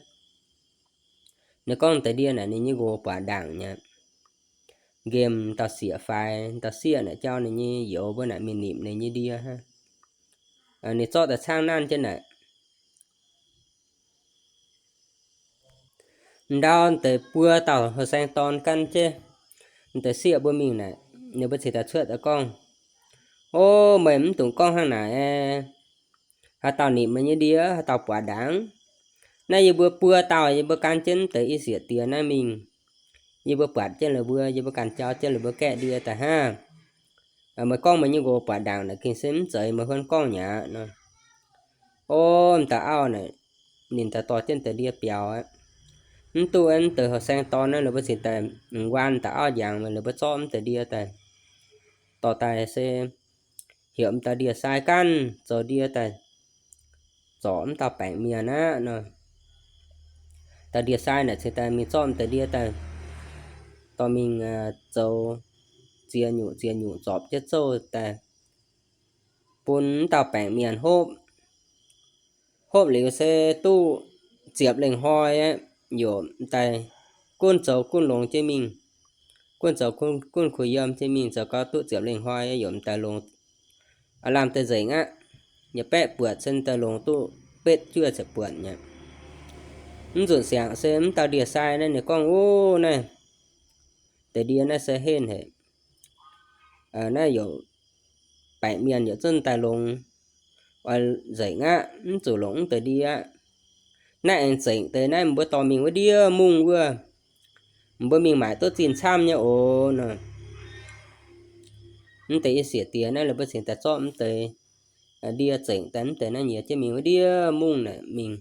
Ninh gorngv deix ndie naaic ninh nyei nqox buatc ndaangc nyei. Nqemh dauh sieqv faix, dauh sieqv naaic jauv ninh nyei youz mbuo naaic mingh nimc ninh nyei ndie hnangv. Ninh zorqv daaih caangv nanv jienv naaic. Ndau deix buo dauh houh saeng dorn gan jienv deix sieqv mbuo mingh naaic, ninh mbuo cingx daaih cuotv daaih gorngv, Ov, meih mv dungx gorngv hnangv naaic. Haaix dauh nimc meih nyei ndie, haaix dauh buatc ndaangc. Naaiv yie mbuo buo dauh yie mbuo gan jienv deix i sieqv diex naaiv mingh. Yie mbuo buatc jienv la'buo, yie mbuo ganh jauv jienv la'buo gaeqv ndie daaih hnangv. Meih gorngv meih nyei nqox buatc ndaangc naaic gengh se mv zeiz meih huon gorngv nyei aqv nor. Ov, m'daaih auv naaic, ninh daaih dorh jienv deix ndie biaux aqv. Mv duqv, deix houh saeng dorn naaiv ninh mbuo cingx daaih m'nqaang m'daaih auv njangx, ninh mbuo zorqv mv deix ndie daaih, dorh daaih se heuc m'daaih ndie-sai ganh zoux ndie daaih zorc m'dauh baengc mienh aqv nor. Dauh ndie-sai naaic cingx daaih mingh zorqv m'daaih ndie daaih dorh mingh zoux ziex nyungc ziex nyungc zorpc jienv zouv daaih bun m'dauh baengc mienh hopv. Hopv liuz se duqv ziepc lengh hnoi aqv, yaac m'daaih gunv zoux gunv longx jienv mingh, gunv zoux gunv kuh yiem jienv mingh, zoux gau duqv ziepc lengh hnoi yaac m'daaih longx, aav lamh deix nzengc aqv. Yaac baeqv buatc se m'daaih longx duqv betv juov ziepc buonc nyei. Mv nzunc siangx se m'dauh ndie-sai naaiv ninh gorngv, Ov, naaiv deix ndie naaiv se henv haic. Naaiv yaac baengc mienh yaac zungv daaih longx oix nzengc aqv, mv zuqc longc mv deix ndie aqv. Naaiv aengx zengc deix naaiv mbuo dorh mingh wuov ndiev mungv wuov, mbuo mingh maaic duqv zinh camv nyei oc nor. Mv deix i sieqv diex naaiv ninh mbuo cingx daaih zorqv mv deix ndie zengc daaih mv deix naaiv nyiex jienv mingh wuov ndiev mungv naaic mingh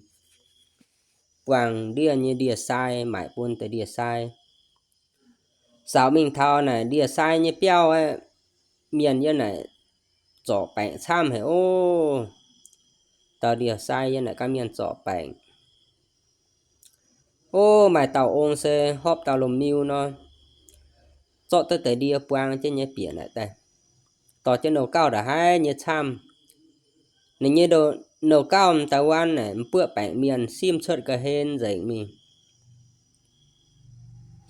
buangh ndiev nyei ndie-sai maaic bun deix ndie-sai. Saaux mingh taux naaic ndie-sai nyei biauv aqv, mienh yiem naaic zorc baengc camv haic oc. Dauh ndie-sai yiem naaic gan mienh zorc baengc. Ov, maaih dauh ong se hopv dauh lomh miu nor, zorqv duqv deix ndie buang jienv nyei bieqc naaic daaih, dorh jienv nouh gauv ndongc haaix nyei camv. Ninh nyei nouh gauv m'daaih wuonv naaic m'buoqv baengc mienh simv cuotv ga'hlen nzengc mingh.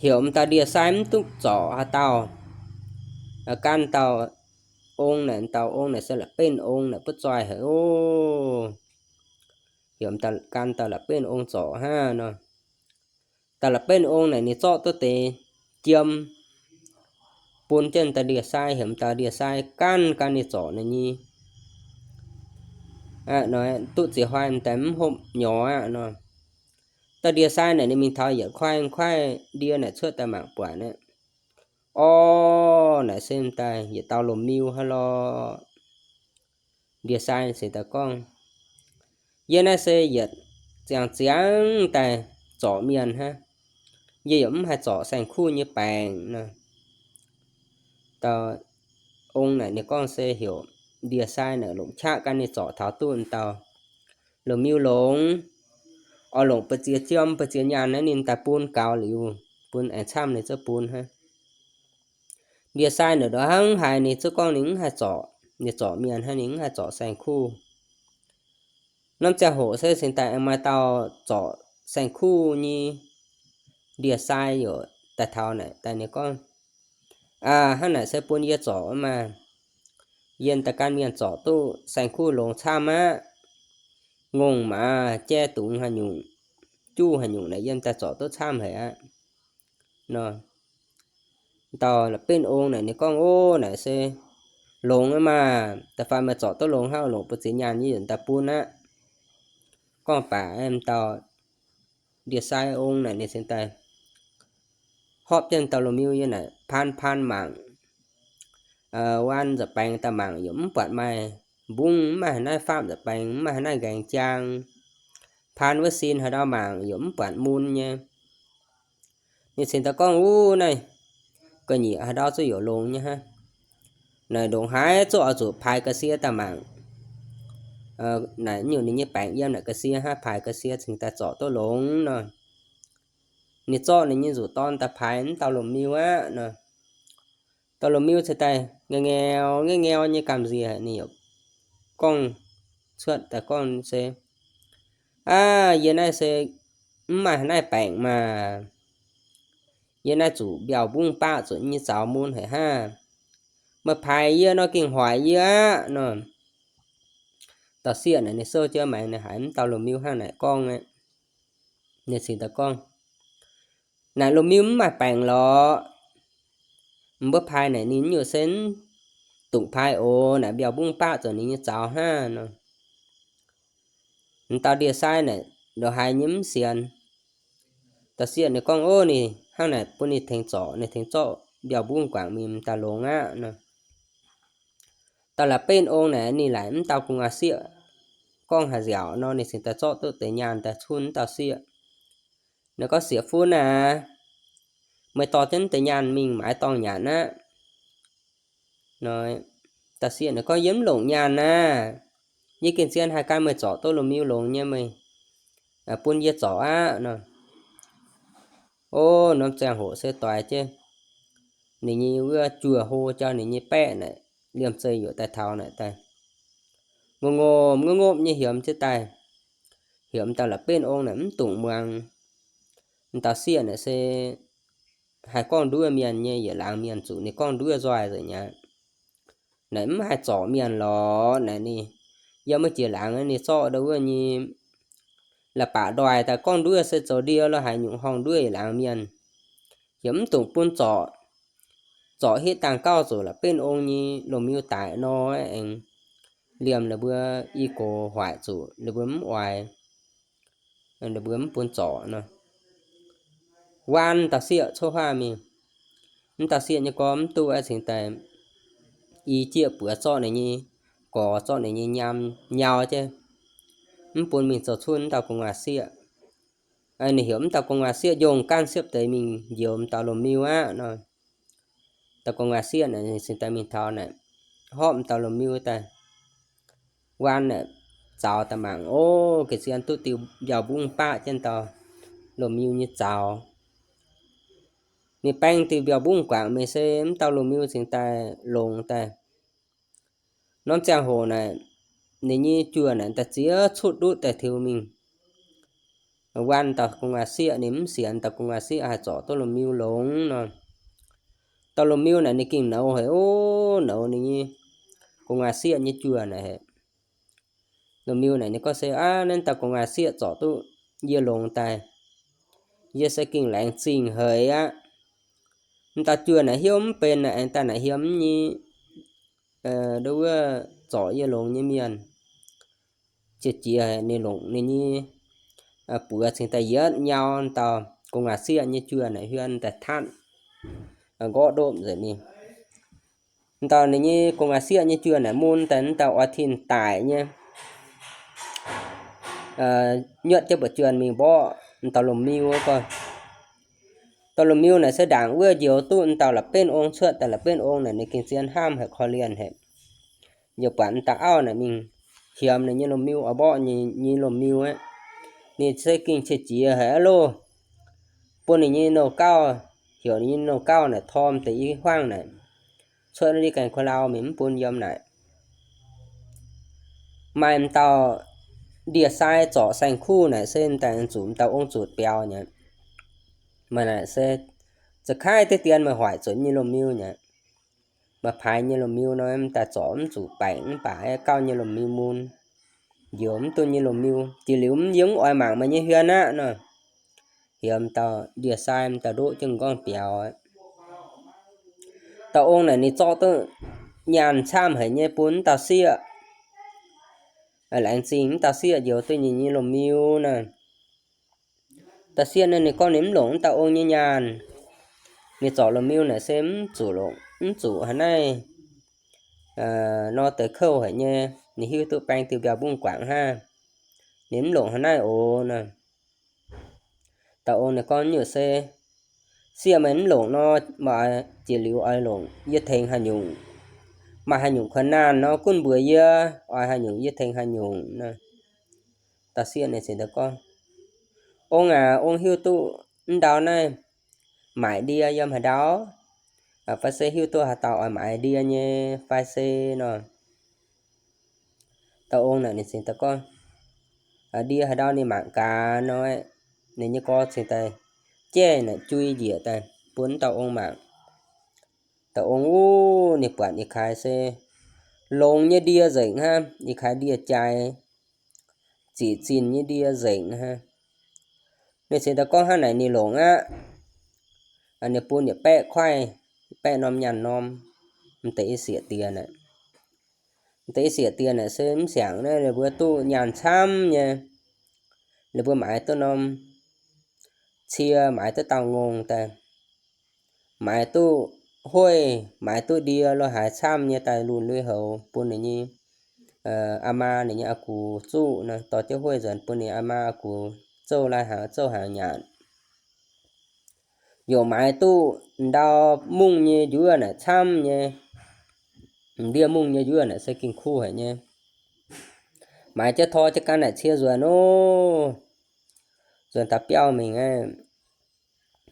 Heuc m'daaih ndie-sai mv duqv zorc haaix dauh. Gan dauh ong naaic, dauh ong naaic se la'benv ong naaic butv zoih haic oc. Heuc m'daaih gan dauh la'benv ong zorc hnangv nor. Dauh la'benv ong naaic ninh zorqv duqv deix jiem bun jienv m'daaih ndie-sai, heuc m'daaih ndie-sai gan gan ninh zorc ninh nyei. Aa, nor duqv ziex hnoi m'daaih mv hopv nyorx aqv nor. Dauh ndie-sai naaic ninh mingh taux yietc kuaaiv kuaaiv ndie naaic cuotv daaih mangc buatc aqv. Orv, naaic se m'daaih yietc dauh lomh miu hnangv lorqc. Ndie-sai cingx daaih gorngv, Yie naaiv se yietc ziangh ziangv daaih zorc mienh hnangv. Yie yaac mv haih zorc saeng-kuv nyei baengc nor. Dauh ong naaic ninh gorngv se heuc ndie-sai naaic longc qaqv gan ninh zorc taux duqv dauh lomh miu longx, oix longc ba'ziex jiem ba'ziex nyaanh naaiv ninh daaih bun gaux liuz, bun aengx camv ninh zungv bun hnangv. Ndie-sai naaic ndongc haaix haiz ninh zungv gorngv ninh mv haih zorc, ninh zorc mienh hnangv, ninh mv haih zorc saeng-kuv. Norm ziangh hoc se cingx daaih aengx maaih dauh zorc saeng-kuv nyei ndie-sai yaac daaih taux naaic daaih ninh gorngv, Aa, hnangv naaic se bun yie zorc maah! Yie daaih gan mienh zorc duqv saeng-kuv longx camv aqv. Ngongh maaz jai dungz haaix nyungc, juv haaix nyungc naaic yie daaih zorc duqv camv haic aqv nor. Dauh la'benv ong naaic ninh gorngv, Ov, naaic se longx aqv maah. Da'faanh meih zorc duqv longx hnangv, longc buoz ziex nyaanh yie yietc daaih bun aqv. Gorngv baac m'dauh ndie-sai ong naaic ninh cingx daaih hopv jienv dauh loz-miu yiem naaic paan paan mangc, waan nza'baengx daaih mangc yaac mv buatc maaih mbungv, mv maaih haaix naaiv faapv nza'baengx, mv maaih haaix naaiv nqaengx jaang. Paan wuov sin haaix ndau mangc yaac mv buatc mun nyei. Ninh cingx daaih gorngv, Wuov naaiv ga'nyiec haaix ndau zuqc yaac longx nyei hnangv. Naaic ndongc haaix zuqc oix zuqc paaix ga'sie daaih mangc. Naaic nyungc ninh nyei baengc yiem naaic ga'sie hnangv, paaix ga'sie cingx daaih zorc duqv longx nor. Ninh zorqv ninh nyei nzuqc dorn daaih paaix mv dauh loz-miu aqv nor. Dauh loz-miu cingx daaih ngaengau ngaengau nyei gamh nziex, ninh yaac gorngv cuotv daaih gorngv se, Aav, yie naaiv se mv maaih haaix naaiv baengc maah. Yie naaiv zuqc mbiauh mbungv baqv zuqc nyei zaux mun haic hnangv. Meih paaix yie nor gengh hoic yie aqv nor. Dauh sieqv naaic ninh souv jienv maengx, ninh haiz mv dauh loz-miu hnangv naaic gorngv aqv. Ninh cingx daaih gorngv, Naaic loz-miu mv maaih baengc lorqc. Mbuo paaix naaic ninh nyungc se mv dungx paaix oc. Naaic mbiauh mbungv baqv zuqc ninh nyei zaux hnangv nor. M'dauh ndie-sai naaic ndongc haaix nyei mv sienx. Dauh sieqv ninh gorngv, Ov, ninh hnangv naaic bun ninh tengx zorc, ninh tengx zorqv mbiauh mbungv guangc mingh m'daaih longx aqv nor. Dauh la'benv ong naaic ninh laaic mv dauh gu'nguaaz-sieqv gorngv haaix nziaauc nor, ninh cingx daaih zorqv duqv deix nyaanh daaih cunv mv dauh sieqv. Ninh gorngv, Sieqv-fun aac, meih dorh jienv deix nyaanh mingh maaiz dorngh nyanc aqv. Dauh sieqv ninh gorngv, Yie mv longc nyaanh aqv. Yie gengh zien haih gan meih zorc duqv loz-miu longx nyei, meih bun yie zorc aqv nor. Ov, norm ziangh hoc se doix jienv ninh nyei wuov juoh hlo jauv ninh nyei baeqv naaic, liemh zeih yuoqc daaih taux naaic daaih, ngopv-ngopv ngopv-ngopv nyei hiemx jienv daaih. Hiemx dauh la'benv ong naaic mv dungx muangx. M'dauh sieqv naaic se haih gorngv nduov mienh nyei, yietc laangz mienh zuqc ninh gorngv nduov nzoih nzengc aqv. Naaic mv haih zorc mienh lorqc. Naaic ninh yiem wuov jiex laangz ninh zorqv ndau wuov nyei la'baac ndoih daaih gorngv nduov se zoux ndie lo haaix nyungc horngh nduov yietc laangz mienh, yaac mv dungx bun zorc. Zorc hitv dangh gauh zuqc la'benv ong nyei loz-miu daic nor, aengx liemh ninh mbuo i gox hoic zuqc ninh mbuo mv oix, ninh mbuo mv bun zorc nor. Waan dauh sieqv coqv huaav mingh. Mv dauh sieqv nyei gorx mv duqv, cingx daaih i jieqv buoz zorqv ninh nyei gorx, zorqv ninh nyei nyaam nyau jienv, mv bun mingh zoux cunv mv dauh gu'nguaaz-sieqv. Ninh heuc mv dauh gu'nguaaz-sieqv njongh ganh siepv deix mingh njoux mv dauh loz-miu aqv nor. Dauh gu'nguaaz-sieqv naaic cingx daaih mingh taux naaic, hopv mv dauh loz-miu daaih. Waan naaic zaux daaih mangc, ov, ga'zien duqv diuh mbiauh mbungv baqv jienv dauh loz-miu nyei zaux. Ninh baeng diuh mbiauh mbungv guangc mingh se mv dauh loz-miu cingx daaih longx daaih. Norm ziangh hoc naaic, ninh nyei juoh naaic daaih ziex cutv ndutv daaih tiux mingh. Waan dauh gu'nguaaz-sieqv ninh mv sienx dauh gu'nguaaz-sieqv haih zorc duqv loz-miu longx nor. Dauh loz-miu naaic ninh gengh nouz haic, ov, nouz ninh nyei gu'nguaaz-sieqv nyei juoh naaic haic. Loz-miu naaic ninh gorngv se, Aav, naaiv dauh gu'nguaaz-sieqv zorc duqv yie longx daaih, yie se gengh laengz zingh haic aqv. M'dauh juoh naaic hnyouv mv benx naaic, aengx daaih naaic hiem mv nyei, nduov wuov zorc yie longx nyei mienh. Qiex jiez ninh longc ninh nyei buoz cingx daaih yietv nyau dauh gu'nguaaz-sieqv nyei juoh naaic hiuan daaih tatv, nqorqv ndopv nzengc mingh. Dauh ninh nyei gu'nguaaz-sieqv nyei juoh naaic mun daaih, dauh oix tin daic nyei, nyuotv jienv mbu'juonh mingh mborqv dauh loz-miu gorngv. Dauh loz-miu naaic se ndaangc wuov njoux duqv dauh la'benv ong cuotv. Dauh la'benv ong naaic ninh gengh zien hnamv haic, korv-lienh haic. Yaac buatc dauh auv naaic mingh hiemx ninh nyei loz-miu, oix mborqv nyei loz-miu aqv. Ninh se gengh qiex jiez haic aqv loh. Bun ninh nyei nouh gauh, heuc ninh nyei nouh gauh naaic torm deix i huaangv naaic, cuotv ndiev gaengh kuh lauh mingh, mv bun yiem naaic. Maaih m'dauh ndie-sai zorc saeng-kuv naaic se m'daaih zuqc m'dauh ong zuqc biaux nyei. Maaih naaic se za'gengh deix dien meih hoic zuqc nyei loz-miu nyei. Maaih paaix nyei loz-miu nor, m'daaih zorc mv zuqc baengc mv baac gauh nyei loz-miu mun, njoux mv duqv nyei loz-miu. Jiex liuz yie mv oix mangc meih nyei hiuan aqv nor. Hiemx dauh ndie-sai m'daaih ndoqv jienv m'nqorngv biaux. Dauh ong naaic ninh zorqv duqv nyaanh camv haic nyei bun wuov dauh sieqv. Laengz zingh wuov dauh sieqv njoux duqv ninh nyei lomh miu naaic. Dauh sieqv naaiv ninh gorngv ninh mv longc wuov dauh ong nyei nyaanh. Ninh zorc lomh miu naaic se mv zuqc longc, mv zuqc haaix naaiv nor deix kouv haic nyei. Ninh hiuv duqv baeng diuh mbiauh mbungv guangc hnangv. Ninh mv longc haaix naaiv oc naaic. Dauh ong ninh gorngv nyungc se, sieqv meih mv longc nor, meih jiex liuz oix longc yie tengx haaix nyungc? Maaih haaix nyungc kuonx naanh nor gunv mbuox yie, oix haaix nyungc yie tengx haaix nyungc naaic. Dauh sieqv ninh cingx daaih gorngv, ong aac, ong hiuv duqv mv ndau naaiv maaic ndie yiem haaix ndau? Fai se hiuv duqv haaix dauh oix maaiz ndie nyei fai se nor? Dauh ong naaic ninh cingx daaih gorngv, ndie haaix ndau ninh mangc gaax nor. Ninh nyei gorx cingx daaih jaiv naaic jui njiec daaih bun dauh ong mangc. Dauh ong wuov, ninh buatc ih kaaix se longx nyei ndie nzengc hnangv, ih kaaix ndie-jaaix, ziqc zinh nyei ndie nzengc hnangv. Ninh cingx daaih gorngv hnangv naaic ninh longc aqv. Ninh bun yietc baeqv kuaaiv, baeqv norm nyaanh norm, m'deix i sieqv-dieh naaic. M'deix i sieqv-dieh naaic se mv siangx naaiv ninh mbuo duqv nyaanh camv nyei. Ninh mbuo maaiz duqv norm cie, maaiz duqv dauh ngongh daaih, maaiz duqv hueiv, maaiz duqv ndie lo haaix camv nyei daaih lunx lui-houx bun ninh nyei aa maa ninh nyei aa gux zuqv nor, dorh jienv hueiv nzuonx bun ninh aa maa aa gux zouv lai-hnaangx zouv hnaangx nyanc. Yaac maaiz duqv ndau mungv nyei njuov naaic camv nyei. Ndie mungv nyei njuov naaic se ging-kuv haic nyei. Maaiz jienv tor jienv gan naaic cie nzuonx oc. Nzuonx daaih biauv mingh aqv.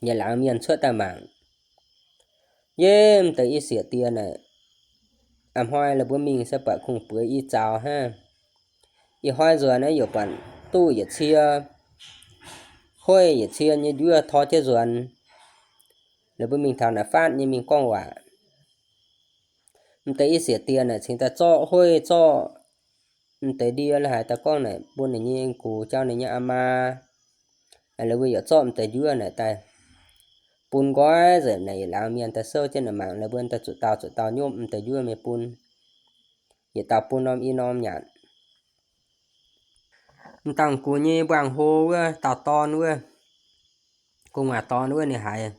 Yietc laangz mienh cuotv daaih mangc. Yie m'deix i sieqv-dieh naaic, a'hnoi la'buo mingh se buatc kungx-buoz i zaux hnangv. Ih hnoi nzuonx naaiv yaac buatc duqv yietc cie hueiv yietc cie nyei njuov tor jienv nzuonx. La'buo mingh taux naaic faatv nyei mingh gorngv waac. M'deix i sieqv-dieh naaic cingx daaih zorqv hueiv zorqv m'deix ndie lo haaix daaih gorngv naaic bun ninh nyei gux jauv ninh nyei aa maa. La'buo yaac zorqv m'deix njuov naaic daaih bun nqoi nzengc naaic yietc laangz mienh daaih souv jienv naaic mangc, la'buo daaih zuqc dauh zuqc dauh nyopv m'deix njuov mingh bun. Yietc dauh bun norm i norm nyanc. M'dangh gux nyei mbuangz-hlo wuov dauh dorn wuov, gu'nguaaz dorn wuov ninh haiz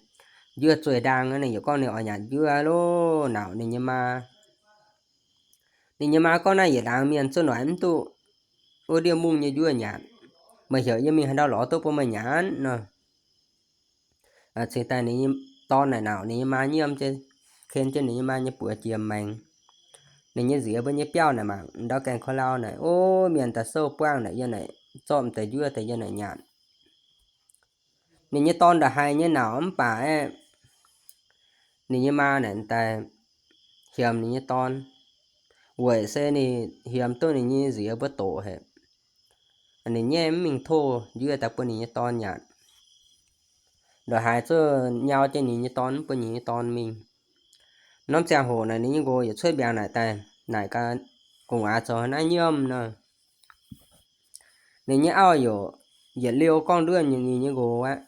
njuov zueih ndaang, ninh yaac gorngv ninh oix nyanc njuov loh, nauc ninh nyei maa. Ninh nyei maa gorngv, naaiv yietc laangz mienh zuov noic mv duqv wuov ndie mungv nyei njuov nyanc. Meih heuc yie mingh haaix ndau lorz duqv bun meih nyanc nor? Cingx daaih ninh nyei dorn naaic nauc ninh nyei maa nyiemv jienv, ken jienv ninh nyei maa nyei buoz jiex maengx. Ninh nyei nziex mbuo nyei biauv naaic mangc ndau gaengh korv-lauh naaic, o, mienh daaih souv buangv naaic yiem naaic zorqv m'deix njuov daaih yiem naaic nyanc. Ninh nyei dorn ndongc haaix nyei nauc mv baac aeqv, ninh nyei maa naaic daaih hiemx ninh nyei dorn, weic se ninh hiemx duqv ninh nyei nziex mbuo doqc haic. Ninh nyaiv mv mingh tov njuov daaih bun ninh nyei dorn nyanc. Ndongc haaix zuqc nyau jienv ninh nyei dorn, mv bun ninh nyei dorn mingh. Norm ziangh hoc naaic ninh nyei nqox yaac cuotv mbiaangx naaic daaih, naaic gaax gu'nguaaz zoux haaix naaiv nyiemv nor. Ninh nyei auv yaac yietc liuz gorngv nduov ninh nyei nqox aqv.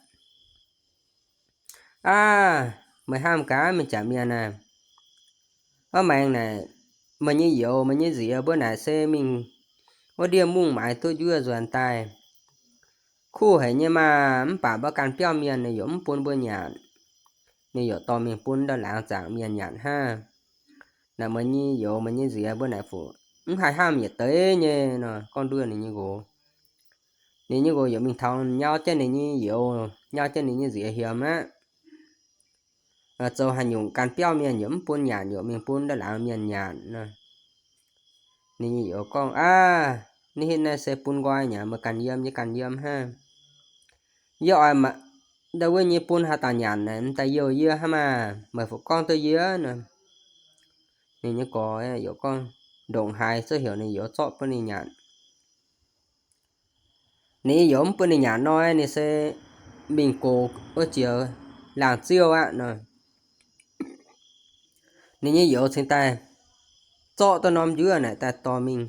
Aav, meih hnamv gaax, mienh jaax mienh aah! Wuov maengx naaic, meih nyei youz, meih nyei nziex mbuo naaic se mingh wuov ndie mungv maaiz duqv njuov nzuonx daaih. Kuv haic nyei maah! Mv baac mbuo ganh biauv mienh ninh yaac mv bun mbuo nyanc. Ninh yaac dorh mingh bun ndau laangz zaangc mienh nyanc hnangv. Naaic meih nyei youz, meih nyei nziex mbuo naaic fuc mv haih hnamv yietc deix nyei nor, gorngv nduov ninh nyei nqox. Ninh nyei nqox yaac mingh taux nyau jienv ninh nyei youz, nyau jienv ninh nyei nziex hiemx aqv. Zoux haaix nyungc ganh biauv mienh yaac mv bun nyanc, yaac mingh bun ndau laangz mienh nyanc nor. Ninh nyei youz gorngv, aav, ninh hitv naaiv se bun nqoi nyei, meih ganh yiem, yie ganh yiem hnangv. Yie oix ndau wuov nyei bun haaix dauh nyanc naaic, m'daaih youh yie hnangv maah! Meih fuc gorngv duqv yie nor. Ninh nyei gorx yaac gorngv, ndongc haaix zuqc heuc ninh youz zorqv bun ninh nyanc. Ninh nyei youz mv bun ninh nyanc nor, ninh se mingh gox wuov jiex laangz ziouv aqv nor. Ninh nyei youz cingx daaih zorqv duqv norm njuov naaic daaih dorh mingh.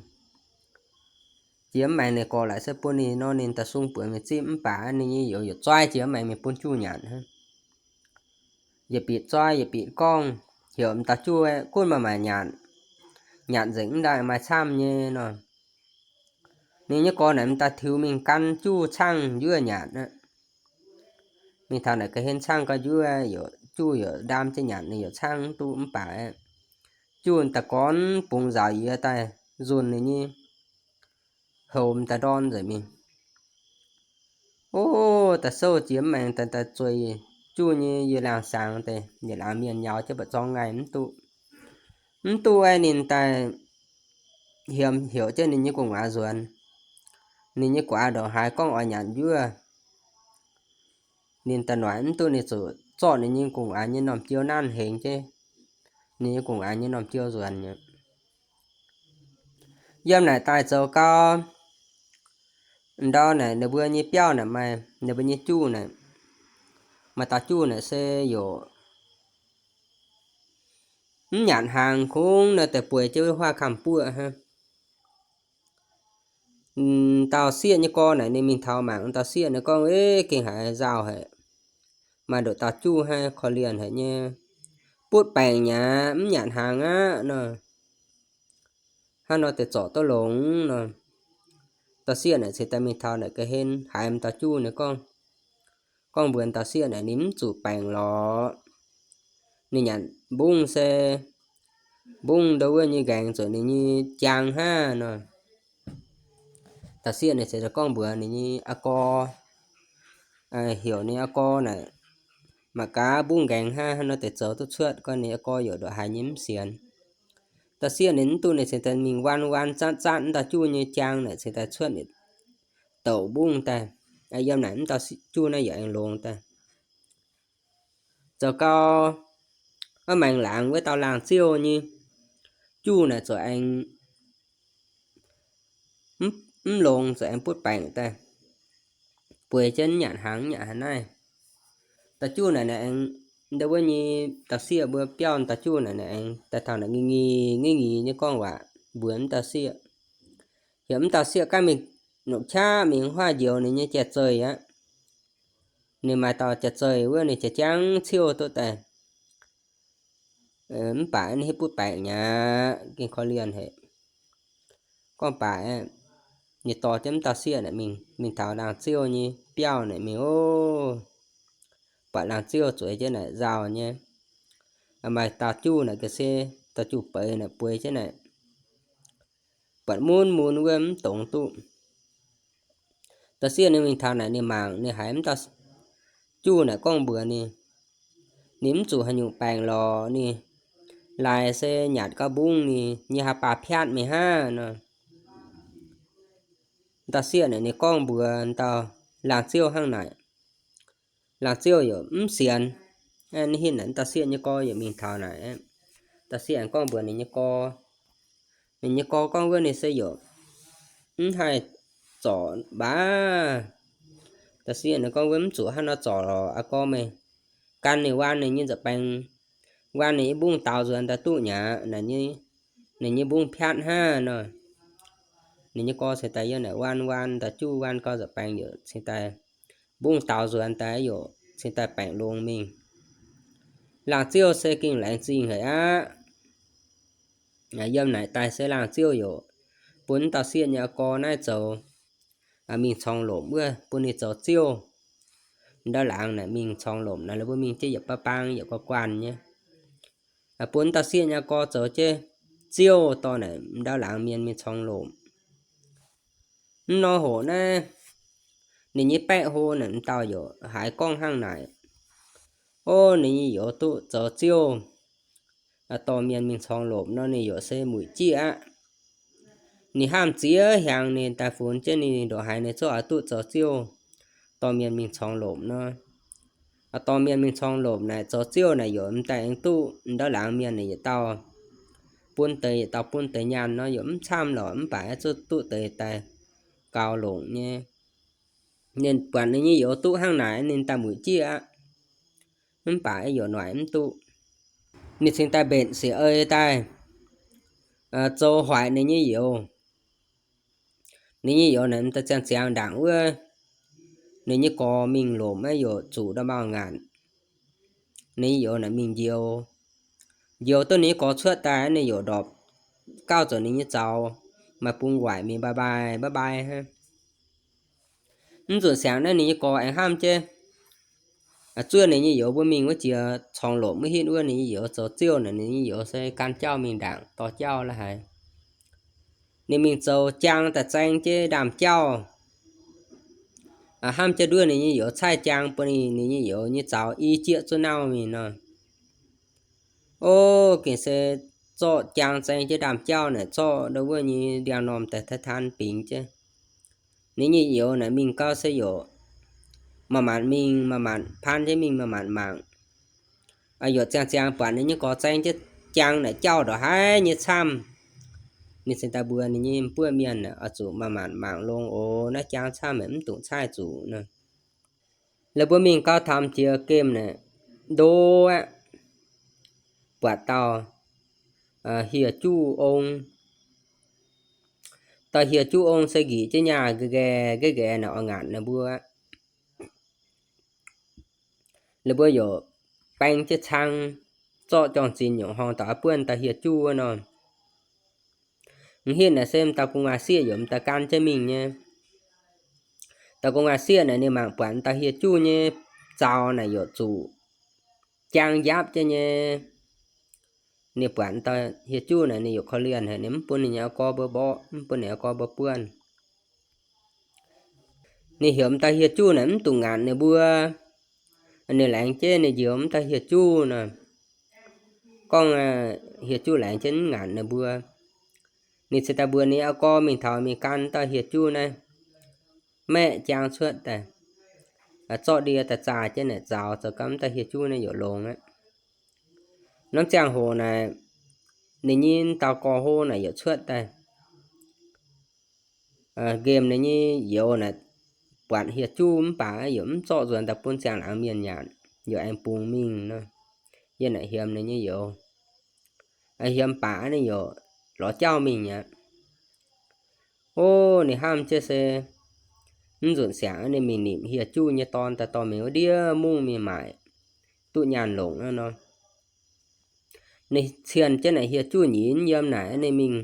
Jiex mv maengx ninh gorx laaic se bun ninh nor, ninh daaih sung buonc mingh zipv mv baac ninh nyei youz yaac zoi jiex mv maengx mingh bun juv nyanc hnangv. Yietc bieqc zoi yietc bieqc gorngv, heuc m'dauh juv gunv maaih maaic nyanc. nyanc nzengc mv ndaaih maaih camv nyei nor. Ninh nyei gorx naaic m'daaih tiux mingh gan juv caangv njuov nyanc aqv. Mingh taux naaic ga'hlen caangv ga'naaiv njuov, juv yaac ndaam jienv nyanc, ninh yaac caangv mv duqv mv baac juv daaih gorngv bungx nzaaux yie daaih nzunh ninh nyei houc m'daaih ndorn nzengc mingh. O, daaih souv jiex mv maengx daaih, daaih zueiz juv nyei yie laangh sangx deix, yietc laangz mienh nyaux jienv mba'zorng ngaih mv duqv. Mv duqv aeqv, ninh daaih hiemx heuc jienv ninh nyei gu'nguaaz nzuonx. Ninh nyei gu'nguaaz ndongc haaix gorngv oix nyanc njuov, ninh daaih noic mv duqv, ninh zuqc zorqv ninh nyei gu'nguaaz nyei norm jiou nanv hengx jienv ninh nyei gu'nguaaz nyei norm jiou nzuonx nyei. Yiem naaic daaih zoux gau, ndau naaic ninh mbuo nyei biauv naaic maaih, ninh mbuo nyei juv naaic, maaih dauh juv naaic se yaac mv nyanc hnaangx, kungx naaic deix bueix jienv wuov huaav kamx buoqv hnangv. Dauh sieqv nyei gorx naaic ninh mingh taux mangc, dauh sieqv naaic gorngv, Eix, gengh haiz nzauh haic. Maaih nduqc dauh juv hnangv, korv-lienh haic nyei, butv baengc nyei aqv, mv nyanc hnaangx aqv nor. Hnangv nor deix zorc duqv longx nor. Dauh sieqv naaic cingx daaih mingh taux naaic ga'hlen haiz m'dauh juv naaic gorngv, gorngv mbuox dauh sieqv naaic ninh mv zuqc baengc lorqc. Ninh nyanc mbungv se mbungv ndo wuov nyei nqaengx zuqc ninh nyei jaang hnangv nor. Dauh sieqv naaic cingx daaih gorngv mbuox ninh nyei aa gorx, heuc ninh aa gorx naaic, mangc gaax mbungv nqaengx hnangv haaix nor deix zoux duqv cuotv, gorngv ninh aa gorx yaac ndongc haaix nyei mv sienx. Dauh sieqv ninh mv duqv, ninh cingx daaih mingh waan waan zatv zatv m'dauh juv nyei jaang naaic cingx daaih cuotv douc mbungv daaih. Yiem naaic m'dauh juv naaiv yaac aengx longx daaih. Zoux gau, oix maengx laangz wuov dauh laangh ziouv nyei juv naaic zuqc aengx mv longx, zuqc aengx butv baengc daaih, bueix jienv nyanc hnaangx nyanc haaix naaiv. Dauh juv naaic naaic aengx, ndo wuov nyei dauh sieqv mbuo biauv dauh juv naaic naaic aengx daaih taux naaic ngingh ngingh nyei gorngv waac mbuox m'dauh sieqv. Heuc m'dauh sieqv gaav mingh nopc qaqv mingh huaav njoux ninh nyei jai-zeih aqv. Ninh maaih dauh jai-zeih wuov ninh jai-jangv ciouv duqv daaih. Mv baac ninh hiuv butv baengc nyei aqv, gengh korv-lienh haic. Gorngv baac ninh dorh jienv m'dauh sieqv naaic mingh, mingh taux laangh ziouv nyei biauv naaic mingh ov. Buatc laangh ziouv zueiz jienv naaic nzauh nyei. Maaih dauh juv naaic ga'sie, dauh juv beiz naaic bueix jienv naaic, buatc mun mun wuov mv dongz duqv. Dauh sieqv ninh mingh taux naaic ninh mangc, ninh haiz m'dauh juv naaic gorngv mbuox ninh, ninh mv zuqc haaix nyungc baengc lorqc, ninh laaix se nyanc gau mbungv ninh nyei haa baac piatv mingh hnangv nor. Dauh sieqv naaic ninh gorngv mbuox dauh laangh ziouv hnangv naaic. Laangh ziouv yaac mv sienx. Ninh hitv naaic dauh sieqv nyei gorx yaac mingh taux naaic. Dauh sieqv aengx gorngv mbuox ninh nyei gorx, ninh nyei gorx gorngv wuov ninh se yaac mv haih zorc baac. Dauh sieqv ninh gorngv wuov mv zuqc hnangv nor zorc lorqc, aa gorx meih gan ninh waan ninh nyei nza'baengx, waan ninh nyei mbungv daaux nzuonx daaih duqv nyei aqv, ninh nyei mbungv piatv hnangv nor. Ninh nyei gorx cingx daaih yiem naaic waan waan, dauh juv waan gau nza'baengx yaac cingx daaih mbungv daaux nzuonx daaih yaac cingx daaih baengc longx mingh. Laangh ziouv se gengh laengz zingh haic aqv. Yiem naaic daaih se laangh ziouv yaac bun dauh sieqv nyei aa gorx naaiv zoux, mingh corng lomc wuov, bun ninh zoux ziouv. Ndau laangz naaic mingh corng lomc naaic, mbuo mingh jienv yietc baav baang yietc guanh guanh nyei. Bun dauh sieqv nyei aa gorx zoux jienv ziouv dorh naaic ndau laangz mienh mingh corng lomc. Mv nor hoc naaiv, ninh nyei baeqv hlo naaic m'dauh yaac haiz gorngv hnangv naaic. O, ninh nyei youz duqv zoux ziouv, dorh mienh mingh corng lomc nor, ninh yaac se muic jieqv aqv. Ninh hnamv ziex hnyangx ninh daaih funx jienv ninh ndongc haaix ninh zungv oix duqv zoux ziouv, dorh mienh mingh corng lomc nor. Dorh mienh mingh corng lomc naaic zoux ziouv naaic yaac m'daaih aengx duqv ndau laangz mienh naaic yietc dauh bun deix, yietc dauh bun deix nyaanh nor, yaac mv camv lorqc, mv baac zungv duqv deix daaih gaux longc nyei. Ninh buatc ninh nyei youz duqv hnangv naaic ninh daaih muic jieqv aqv. Mv baac yaac noic mv duqv. Ninh cingx daaih mbenc siec ei daaih, zoux hoic ninh nyei youz. Ninh nyei youz naaic m'daaih ziangh ziangx ndaangc wuov, ninh nyei gorx mingh lomc aqv, yaac zuqc nda'maauh ngaatc. Ninh nyei youz naaic mingh njoux, njoux duqv ninh nyei gorx cuotv daaih, ninh yaac ndorpc gauh zoux ninh nyei zaux, maaih bung waaic mingh bye bye, bye bye hnangv. Mv nzunc siangx naaiv ninh nyei gorx aengx hnamv jienv, zuov ninh nyei youz mbuo mingh wuov jiex corngh lomc wuov hitv wuov, ninh nyei youz zoux ziouh naaic, ninh nyei youz se gan jauv mingh ndaangc dorh jauv la'haiz. Ninh mingh zoux jaang daaih zaeng jienv ndaamv-jauv. Hnamv jienv nduov ninh nyei youz caaiv jaang bun ninh, ninh nyei youz nyei zaux i jieqv zuqc nauv mingh nor. O, gengh se zorqv jaang zaeng jienv ndaamv-jauv naaic, zorqv ndau wuov nyei ndiangx-normh daaih taan bingx jienv. Ninh nyei youz naaic mingh gau se yaac maaih maanc mingh, maaih maanc paan jienv mingh, maaih maanc mangc. Yaac ziangh ziangx buatc ninh nyei gorx zaeng jienv jaang naaic jauv ndongc haaix nyei camv. Ninh cingx daaih mbuox ninh nyei buov mienh, oix zuqc maaih maanc mangc longx oc, naaiv jaang camv, mv dungx caaiv zuqc nor. La'buo mingh gau, tamx jiex gemh naaic, ndo aqv, buatc dauh hieh juv ong. Dauh hieh juv ong se njiec jienv nyaah nqaeqv nqaeqv naaic oix ngaatc ninh mbuo. Ninh mbuo yaac baeng jienv cang, zorqv jorngh zinh nyungc horngh daaih buonv dauh hieh juv wuov nor. M'hitv naaic se m'dauh gu'nguaaz-sieqv yaac m'daaih gan jienv mingh nyei. Dauh gu'nguaaz-sieqv naaic ninh mangc buatc m'dauh hieh juv nyei zaux naaic yaac zuqc jaang njapv jienv nyei. Ninh buatc m'dauh hieh juv naaic ninh yaac korv-lienh haic, ninh mv bun ninh nyei auv-gorx mbuo mborqv, mv bun ninh auv-gorx mbuo buonv. Ninh heuc m'dauh hieh juv naaic mv dungx ngaatc ninh mbuo. Ninh laengz jienv ninh njoux m'dauh hieh juv nor, gorngv hieh juv laengz jienv mv ngaatc ninh mbuo. Ninh cingx daaih mbuox ninh auv-gorx mingh taux mingh gan dauh hieh juv naaiv, maeqv jaang cuotv daaih, zorqv ndie daaih zaah jienv naaic zaux, zoux gau m'dauh hieh juv naaiv yaac longx aqv. Norm ziangh hoc naaic, ninh nyei dauh gorx-hlo naaic yaac cuotv daaih. Nqemh ninh nyei youz naaic buatc hieh juv mv baac yaac mv zorqv nzuonx daaih bun ziangh laangz mienh nyanc, yaac aengx bungx mingh nor. Yie naaic hiemx ninh nyei youz, hiemx baac ninh yaac lorz jauv mingh aqv. O, ninh hnamv jienv se mv nzunc siangx ninh mingh nimc hieh juv nyei dorn daaih dorh mingh wuov ndiev mungv mingh maaic duqv nyaanh longc nor. Ninh cienh jienv naaic hieh juv nyinc yiem naaic, ninh mingh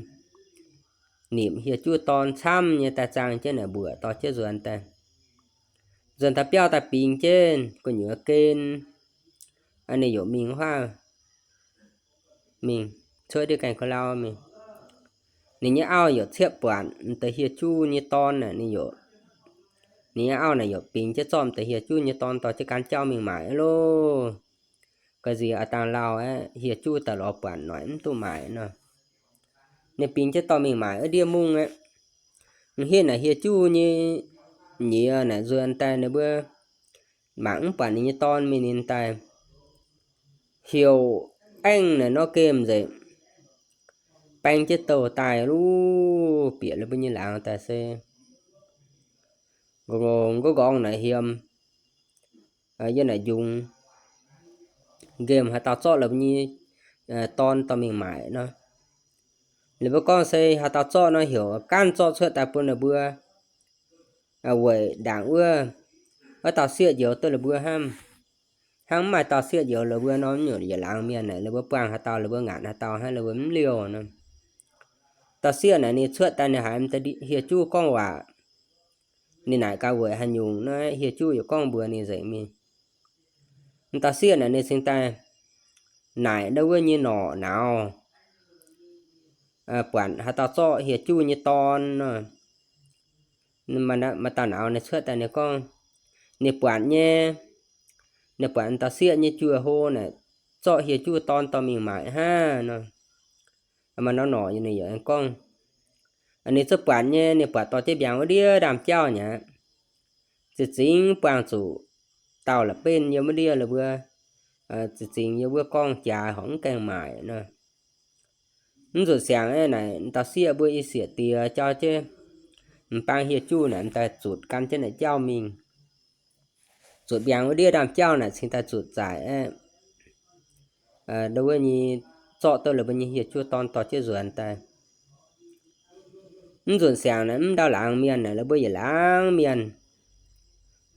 nimc hieh juv dorn camv nyei daaih zaangh jienv naaic mbuoqc dorh jienv nzuonx daaih. Nzuonx taux biauv daaih bingx jienv gu'nyuoz gen, ninh yaac mingh huaav mingh cuotv ndiev gaengh ga'lau mingh. Ninh nyei auv yaac ciepv buatc m'daaih hieh juv nyei dorn naaic, ninh yaac, ninh nyei auv naaic yaac bingx jienv zorqv m'daaih hieh juv nyei dorn dorh jienv gan jauv mingh maaic loh. Ga'nziex a'dangh lauh aqv, hieh juv daaih lorz buatc noic mv duqv maaic nor. Ninh bingx jienv dorh mingh maaic wuov ndiev mungv aqv. M'hitv naaic hieh juv nyei nyiex naaic nzuonx daaih ninh mbuo mangc mv buatc ninh nyei dorn mingh, ninh daaih heuc aengv naaic nor gemh nzengc, baeng jienv douh daaih luv bieqc la'buo nyei laangz daaih se nqorngv nqorngv naaic hiemx, yie naaic njungx nqemh haaix dauh zorqv la'buo nyei dorn dorh mingh maaic nor. Ninh mbuo gorngv se haaix dauh zorqv nor, heuc ganh zorqv cuotv daaih bun ninh mbuo weic ndaangc wuov, wuov dauh sieqv njoux duqv ninh mbuo hnangv. Hnangv mv maaih dauh sieqv njoux ninh mbuo nor, mv nyungc yietc laangz mienh naaic ninh mbuo buangh haaix dauh ninh mbuo ngaatc haaix dauh hnangv, ninh mbuo mv liouh nor. Dauh sieqv naaic ninh cuotv daaih ninh haiz m'daaih hieh juv gorngv waac, ninh naaic gaax weic haaix nyungc nor, hieh juv yaac gorngv mbuox ninh nzengc mingh. M'dauh sieqv naaic ninh cingx daaih naaic ndau wuov nyei norqc nauz, buatc haaix dauh zorqv hieh juv nyei dorn nor. Maaih dauh nauz ninh cuotv daaih ninh gorngv, ninh buatc nyei, ninh buatc m'dauh sieqv nyei juoh hlo naaic zorqv hieh juv dorn dorh mingh maaic hnangv nor. Maaih norqc ninh yaac gorngv, ninh zungv buatc nyei, ninh buatc dorh jienv mbiaangx wuov ndiev ndaamv-jauv nyei aqv. Za'gengh buangh zuqc dauh la'benv yiem wuov ndiev la'buo, za'gengh yiem wuov gorngv jaax horpc mv gaengh maaic nor. Mv nzunc siangx aeqv, naaic dauh sieqv mbuo i sieqv diex jauv jienv m'bang hieh juv naaic m'daaih zutc gan jienv naaic jauv mingh. Zutc mbiaangx wuov ndiev ndaamv-jauv naaic cingx daaih zutc zaaic aeqv, ndo wuov nyei zorqv duqv la'buo nyei hieh juv dorn dorh jienv nzuonx daaih. Mv nzunc siangx naaic mv ndau laangz mienh naaic la'buo yietc laangz mienh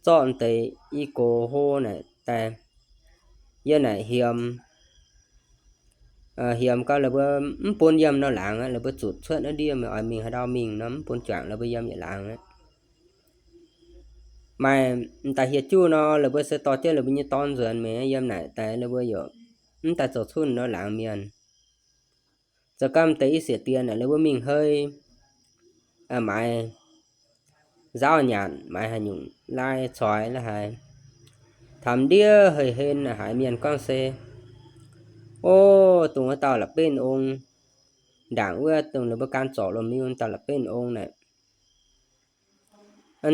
zorqv m'deix i gox hlo naaic daaih, yie naaic hiemx hiemx gau la'buo mv bun yiem nor laangz aqv. La'buo zuqc cuotv naaiv ndiev oix mingh haaix ndau mingh nor mv bun juangc la'buo yiem yietc laangz aqv. Maaih m'daaih hieh juv nor la'buo se dorh jienv la'buo nyei dorn nzuonx mingh yiem naaic daaih la'buo yaac mv daaih zoux cuotv nor laangz mienh. Zoux gau m'deix i sieqv diex naaic la'buo mingh hei, maaiz nzaauv nyanc, maaiz haaix nyungc lai coix la'haaix, taux ndiev hei-hen haiz mienh gorngv se, o, dongh wuov dauh la'benv ong, ndaangc wuov dongh ninh mbuo gan zorc lomh miu dauh la'benv ong naaic,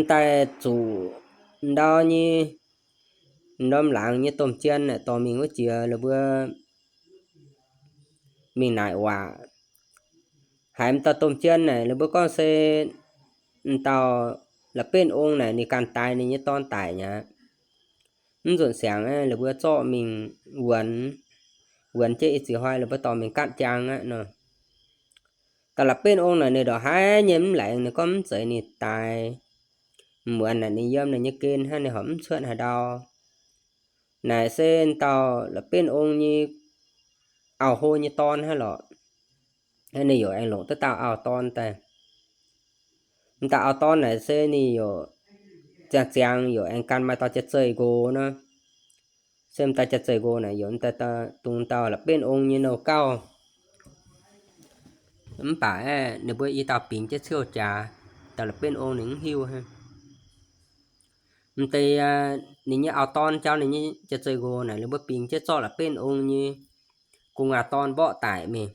daaih zuqc ndau nyei, ndorm laangz nyei domh jien naaic dorh mingh wuov jiex la'buo mingh naaic waac. Haiz m'dauh domh jien naaic ninh mbuo gorngv se m'dauh la'benv ong naaic ninh ganh daix ninh nyei dorn daic mi'aqv. Mv nzunc siangx ninh mbuo zorqv mingh wuonx, wuonx jienv i ziex hnoi ninh mbuo dorh mingh gatv jaang aqv nor. Dauh la'benv ong naaic ninh ndongc haaix nyei mv laengz, ninh gorngv mv zeiz ninh daix. Muonz naaic ninh yiem ninh nyei gen hnangv, ninh horpc mv cuotv haaix ndau. Naaic se dauh la'benv ong nyei auv-hlo nyei dorn hnangv lorqc. Ninh yaac aengx longc duqv dauh auv-dorn daaih. M'dauh auv-dorn naaic se ninh yaac ziangh ziangx yaac aengx gan maaih dauh jaax-zeih nqox nor. Se m'daaih jaax-zeih nqox naaic yaac dongh dauh la'benv ong nyei nouh gauh. Mv baac ninh mbuo i dauh bingx jienv ciouv jaax, dauh la'benv ong ninh mv hiuv hnangv. M'deix ninh nyei auv-dorn jauv ninh nyei jaax-zeih nqox naaic ninh mbuo bingx jienv zorqv la'benv ong nyei gu'nguaaz-dorn mborqv daic mingh.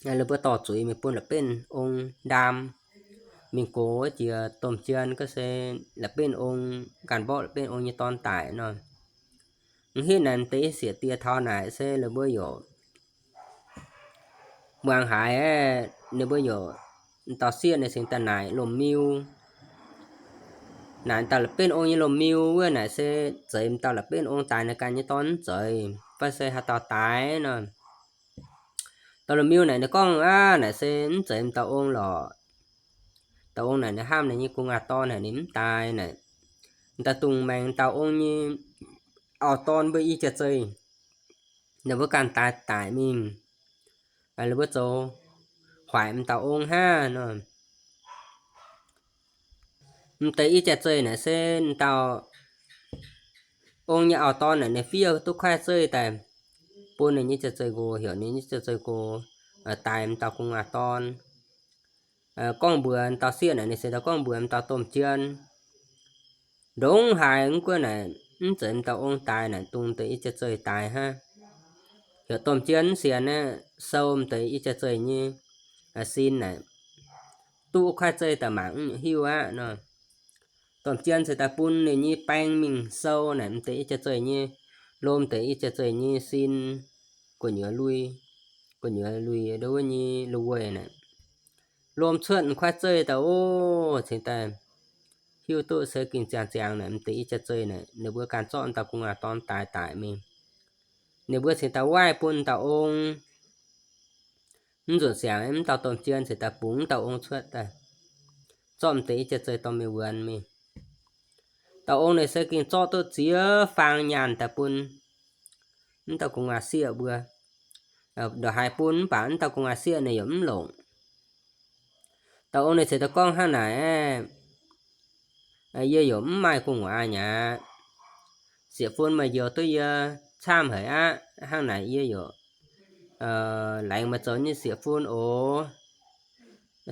Ninh mbuo dorh zuiz mingh bun la'benv ong ndaam, mingh gox jiex domh jien gorngv se la'benv ong, ganh mborqv la'benv ong nyei dorn daic nor. Mv hitv naaic m'deix i sieqv diex taux naaic se ninh mbuo yaac muangx haiz, ninh mbuo yaac, dauh sieqv naaic cingx daaih naaic lomh miu. Naaic dauh la'benv ong nyei lomh miu wuov naaic se zeiz m'dauh la'benv ong daic naaic ganh nyei dorn mv zeiz fai se haaix dauh daix nor. Dauh lomh miu naaic ninh gorngv aqv, naaic se mv zeiz m'dauh ong lorqc. Dauh ong naaic ninh hnamv ninh nyei gu'nguaaz-dorn haic, ninh mv daaih naaic. M'daaih dungx maengx dauh ong nyei auv-dorn mbuo i jaax-zeih, ninh mbuo ganh daix daic mingh, ninh mbuo zoux hoic m'dauh ong hnangv nor. M'deix i jaax-zeih naaic se m'dauh ong nyei auv-dorn naaic ninh fiev duqv kuaaiv zeiv daaih bun ninh nyei jaax-zeih nqox, heuc ninh nyei jaax-zeih nqox daix m'dauh gu'nguaaz-dorn. Gorngv mbuox m'dauh sieqv naaic, ninh se daaih gorngv mbuox m'dauh domh jien, ndongc haaix mv gunv naaic mv zeiz m'dauh ong daix naaic, dongh m'deix i jaax-zeih daix hnangv. Heuc domh jien mv sienx aqv, sou m'deix i jaax-zeih nyei sin naaic, duqv kuaaiv zeiv daaih mangc mv hiuv aqv nor. Domh jien se daaih bun ninh nyei baeng mingh sou naaic m'deix i jaax-zeih nyei, lomh m'deix i jaax-zeih nyei sin, gu'nyuoz lui, gu'nyuoz lui ndo wuov nyei lui-weih naaic, lomh cuotv kuaaiv zeiv daaih, o, cingx daaih hiuv duqv se gengh ziangh ziangx naaic m'deix i jaax-zeih naaic ninh mbuo ganh zorqv m'dauh gu'nguaaz-dorn daix daic mingh. Ninh mbuo cingx daaih waaiv bun m'dauh ong. Mv nzunc siangx m'dauh domh jien cingx daaih bungx m'dauh ong cuotv daaih, zorqv m'deix i jaax-zeih dorh mingh wuonx mingh. Dauh ong naaic se gengh zorqv duqv ziex faang nyaanh daaih bun m'dauh gu'nguaaz-sieqv mbuo. Ndongc haaix bun mv baac m'dauh gu'nguaaz-sieqv ninh yaac mv longc. Dauh ong naaic cingx daaih gorngv hnangv naaic, yie yaac mv maaih gu'nguaaz aqv. Sieqv-fun meih njoux duqv yie camv haic aqv. Hnangv naaic yie yaac laengz meih zoux nyei sieqv-fun oc.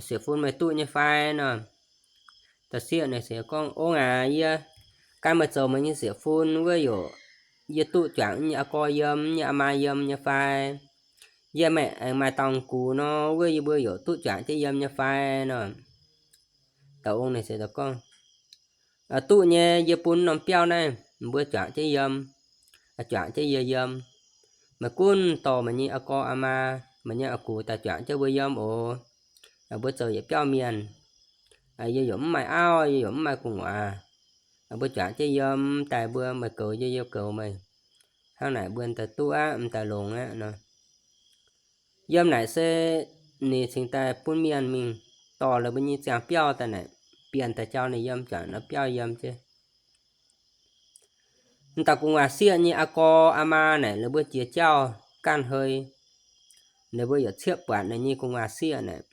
Sieqv-fun meih duqv nyei fai nor? Dauh sieqv naaic se gorngv, ong aac, yie gan meih zoux meih nyei sieqv-fun wuov yaac yie duqv juangc nyei aa gorx yiem, nyei aa maa yiem nyei fai? Yie aengx maaih dauh gux nor wuov yie mbuo yaac duqv juangc jienv yiem nyei fai nor? Dauh ong naaic se gorngv, duqv nyei, yie bun norm biauv naaiv mbuo juangc jienv yiem, juangc jienv yie yiem. Meih gunv dorh meih nyei aa gorx aa maa, meih nyei aa gux daaih juangc jienv mbuo yiem oc. Mbuo zoux yietc biauv mienh. Yie yaac mv maaih auv, yie yaac mv maaih gu'nguaaz. Mbuo juangc jienv yiem daaih mbuo, meih goux yie, yie goux meih. Hnangv naaic mbuo daaih duqv aqv, m'daaih longx aqv nor. Yiem naaic se ninh cingx daaih bun mienh mingh dorh la'buo nyei ziangh biauv daaih naaic, bienh daaih jauv ninh yiem, juangc norm biauv yiem jienv. M'dauh gu'nguaaz-sieqv nyei aa gorx aa maa naaic la'buo jiex jauv ganh hei. ninh mbuo yaac ciepv buatc ninh nyei gu'nguaaz-sieqv naaic,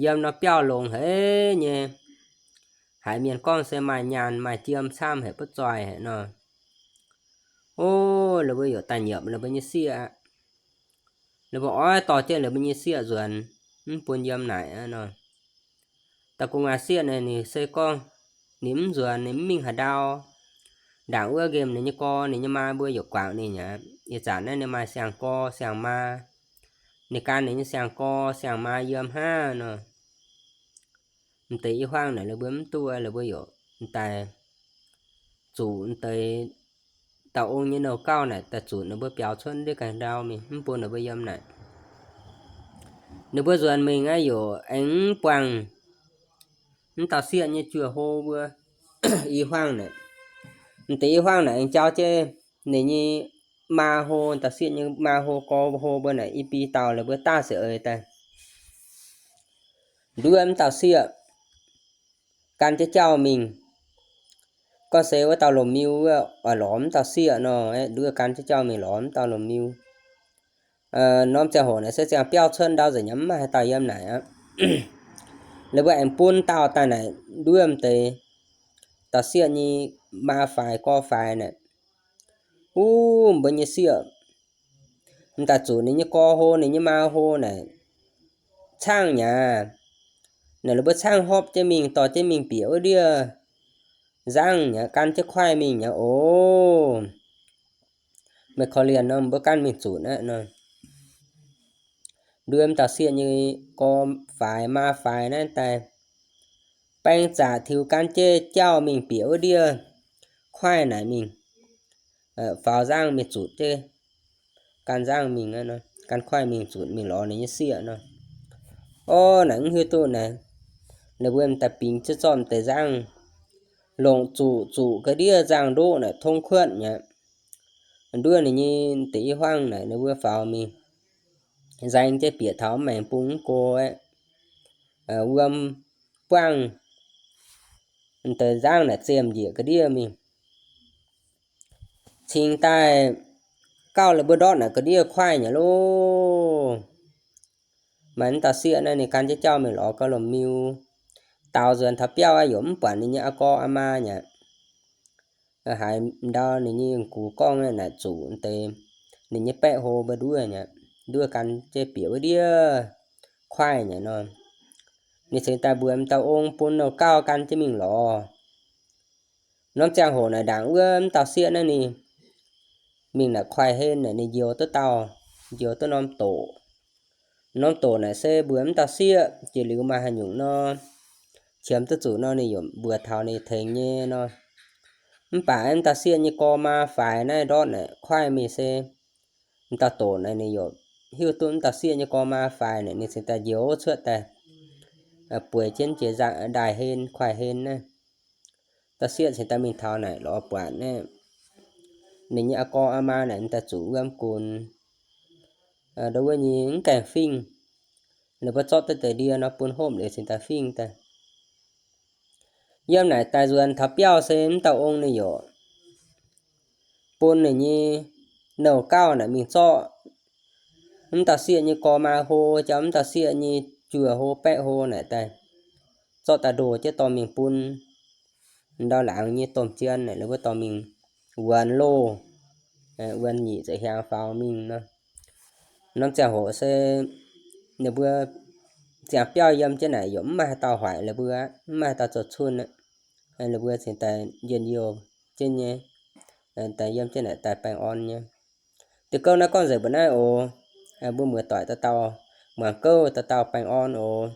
yiem norm biauv longx haic nyei, haiz mienh gorngv se maaih nyaanh maaih jiem camv haic, butv zoih haic nor. O, ninh mbuo yaac daaih nyiepc ninh mbuo nyei sieqv aqv. Ninh mbuo oix dorh jienv ninh mbuo nyei sieqv nzuonx, mv bun yiem naaic aqv nor. Da'gu'nguaaz-sieqv naaic ninh se gorngv ninh mv nzuonx, ninh mv mingh haaix ndau. Ndaangc wuov nqemh ninh nyei gorx ninh nyei maa mbuo yaac guangc ninh aqv. Ih zanc naaiv ninh maaih siang-gorx siang-maa, ninh gan ninh nyei siang-gorx siang-maa yiem hnangv nor. M'deix i hmuangv naaic ninh mbuo mv duqv, ninh mbuo yaac daaih zuqc m'deix dauh ong nyei nouh gauh naaic daaih zuqc ninh mbuo biaux cuotv ndiev ganh ndau mingh, mv bun ninh mbuo yiem naaic. Ninh mbuo nzuonx mingh aqv, yaac aengx mv buangh m'dauh sieqv nyei juoh hlo mbuo i hmuangv naaic. M'deix i hmuangv naaic aengx jauv jienv ninh nyei maa hlo, dauh sieqv nyei maa hlo, gorx hlo mbuo naaic i bung dauh la'buo daav se eix daaih nduov m'dauh sieqv gan jienv jauv mingh. Gorngv se wuov dauh lomc-miu wuov oix lorz m'dauh sieqv nor, nduov gan jienv jauv mingh lorz m'dauh lomc-miu. Norm ziangh hoc naaic se ziangh biauv cuotv ndau nzengc, yaac mv maaih haaix dauh yiem naaic aqv. La'buo aengx bun dauh daaih naaic nduov m'deix dauh sieqv nyei maa faix gorx faix naaic. Uv, mbuo nyei sieqv m'daaih zuqc ninh nyei gorx hlo ninh nyei maa hlo naaic caangv nyei aqv. Naaic la'buo caangv hopv jienv mingh, dorh jienv mingh bieqc wuov ndiev nzangv nyei aqv, gan jienv kuaaiv mingh nyei aqv. Oc, meih korv-lienh nor, mbuo gan mingh zuqc aqv nor. Nduov m'dauh sieqv nyei gorx faix maa faix naaiv daaih baeng zaqc tiux gan jienv jauv mingh bieqc wuov ndiev kuaaiv naaic mingh, faaux nzangv mingh zuqc jienv, gan nzangv mingh, gan kuaaiv mingh zuqc mingh lorz ninh nyei sieqv nor. Orv, naaic mv hiuv duqv naaic, ninh mbuo m'daaih bingx jienv zorqv m'deix nzangv longc zuqc, zuqc ga'ndiev nzangv ndoqv naaic tong kuotv nyei aqv. Nduov ninh nyei m'deix i hmuangv naaic ninh mbuo faaux mingh nzaeng jienv bieqc taux mv maengx bung mv go aeqv, wuom buangh m'deix nzangv naaic ziemh njiec ga'ndiev mingh. Cingx daaih gauh la'buo ndortv naaic ga'ndiev kuaaiv nyei loh. Maaih m'dauh sieqv naaiv ninh gan jienv jauv mingh lorz gauh lomc-miu. Daaux nzuonx taux biauv aqv, yaac mv buatc ninh nyei aa gorx aa maa nyei aqv. Haiz ndau ninh nyei gux gorngv naaic zuqc deix ninh nyei baeqv hlo mbuo nduov nyei aqv, nduov gan jienv bieqc wuov ndiev kuaaiv nyei nor. Ninh cingx daaih mbuox m'dauh ong bun nouh gauh gan jienv mingh lorz. Norm ziangh hoc naaic ndaangc wuov m'dauh sieqv naaiv ninh mingh naaic kuaaiv hlen naaic ninh njoux duqv dauh, njoux duqv norm doqc. Norm doqc naaic se mbuox m'dauh sieqv jiex liuz maaih haaix nyungc nor, qiemx duqv zuqc nor ninh yaac mbuox taux ninh tengx nyei nor. Mv baac m'dauh sieqv nyei gorx maa faix naaiv ndortv naaic kuaaiv mingh se m'dauh doqc naaic ninh yaac hiuv duqv m'dauh sieqv nyei gorx maa faix naaic ninh cingx daaih njoux cuotv daaih bueix jienv jiex nzangv ndaaih hlen kuaaiv hlen naaiv. M'dauh sieqv cingx daaih mingh taux naaic lorz buatc naaiv ninh nyei aa gorx aa maa naaic m'daaih zuqc wuom gunx ndo wuov nyei mv gaengh fingh. Ninh mbuo zorqv duqv deix ndie nor bun hopv liuz cingx daaih fingh daaih. Yiem naaic daaih nzuonx taux biauv se m'dauh ong ninh yaac bun ninh nyei nouh gauh naaic mingh zorqv m'dauh sieqv nyei gorx maa hlo, jauv m'dauh sieqv nyei juoh hlo baeqv hlo naaic daaih zorqv daaih ndoh jienv dorh mingh bun ndau laangz nyei domh jien naaic ninh mbuo dorh mingh wuonx loh. Wuonx nyic ziepc hnyangx faaux mingh nor. Norm ziangh hoc se ninh mbuo ziangh biauv yiem jienv naaic yaac mv maaih haaix dauh hoic ninh mbuo, mv maaih haaix dauh zoux cunh aqv. Ninh mbuo cingx daaih njien-youh jienv nyei, daaih yiem jienv naaic daaih baengh orn nyei. Diuh gouv naaiv gorngv nzengc mbuo naaiv oc. Mbuo muoz-doic dauh dauh muangx gouv dauh dauh baengh orn oc.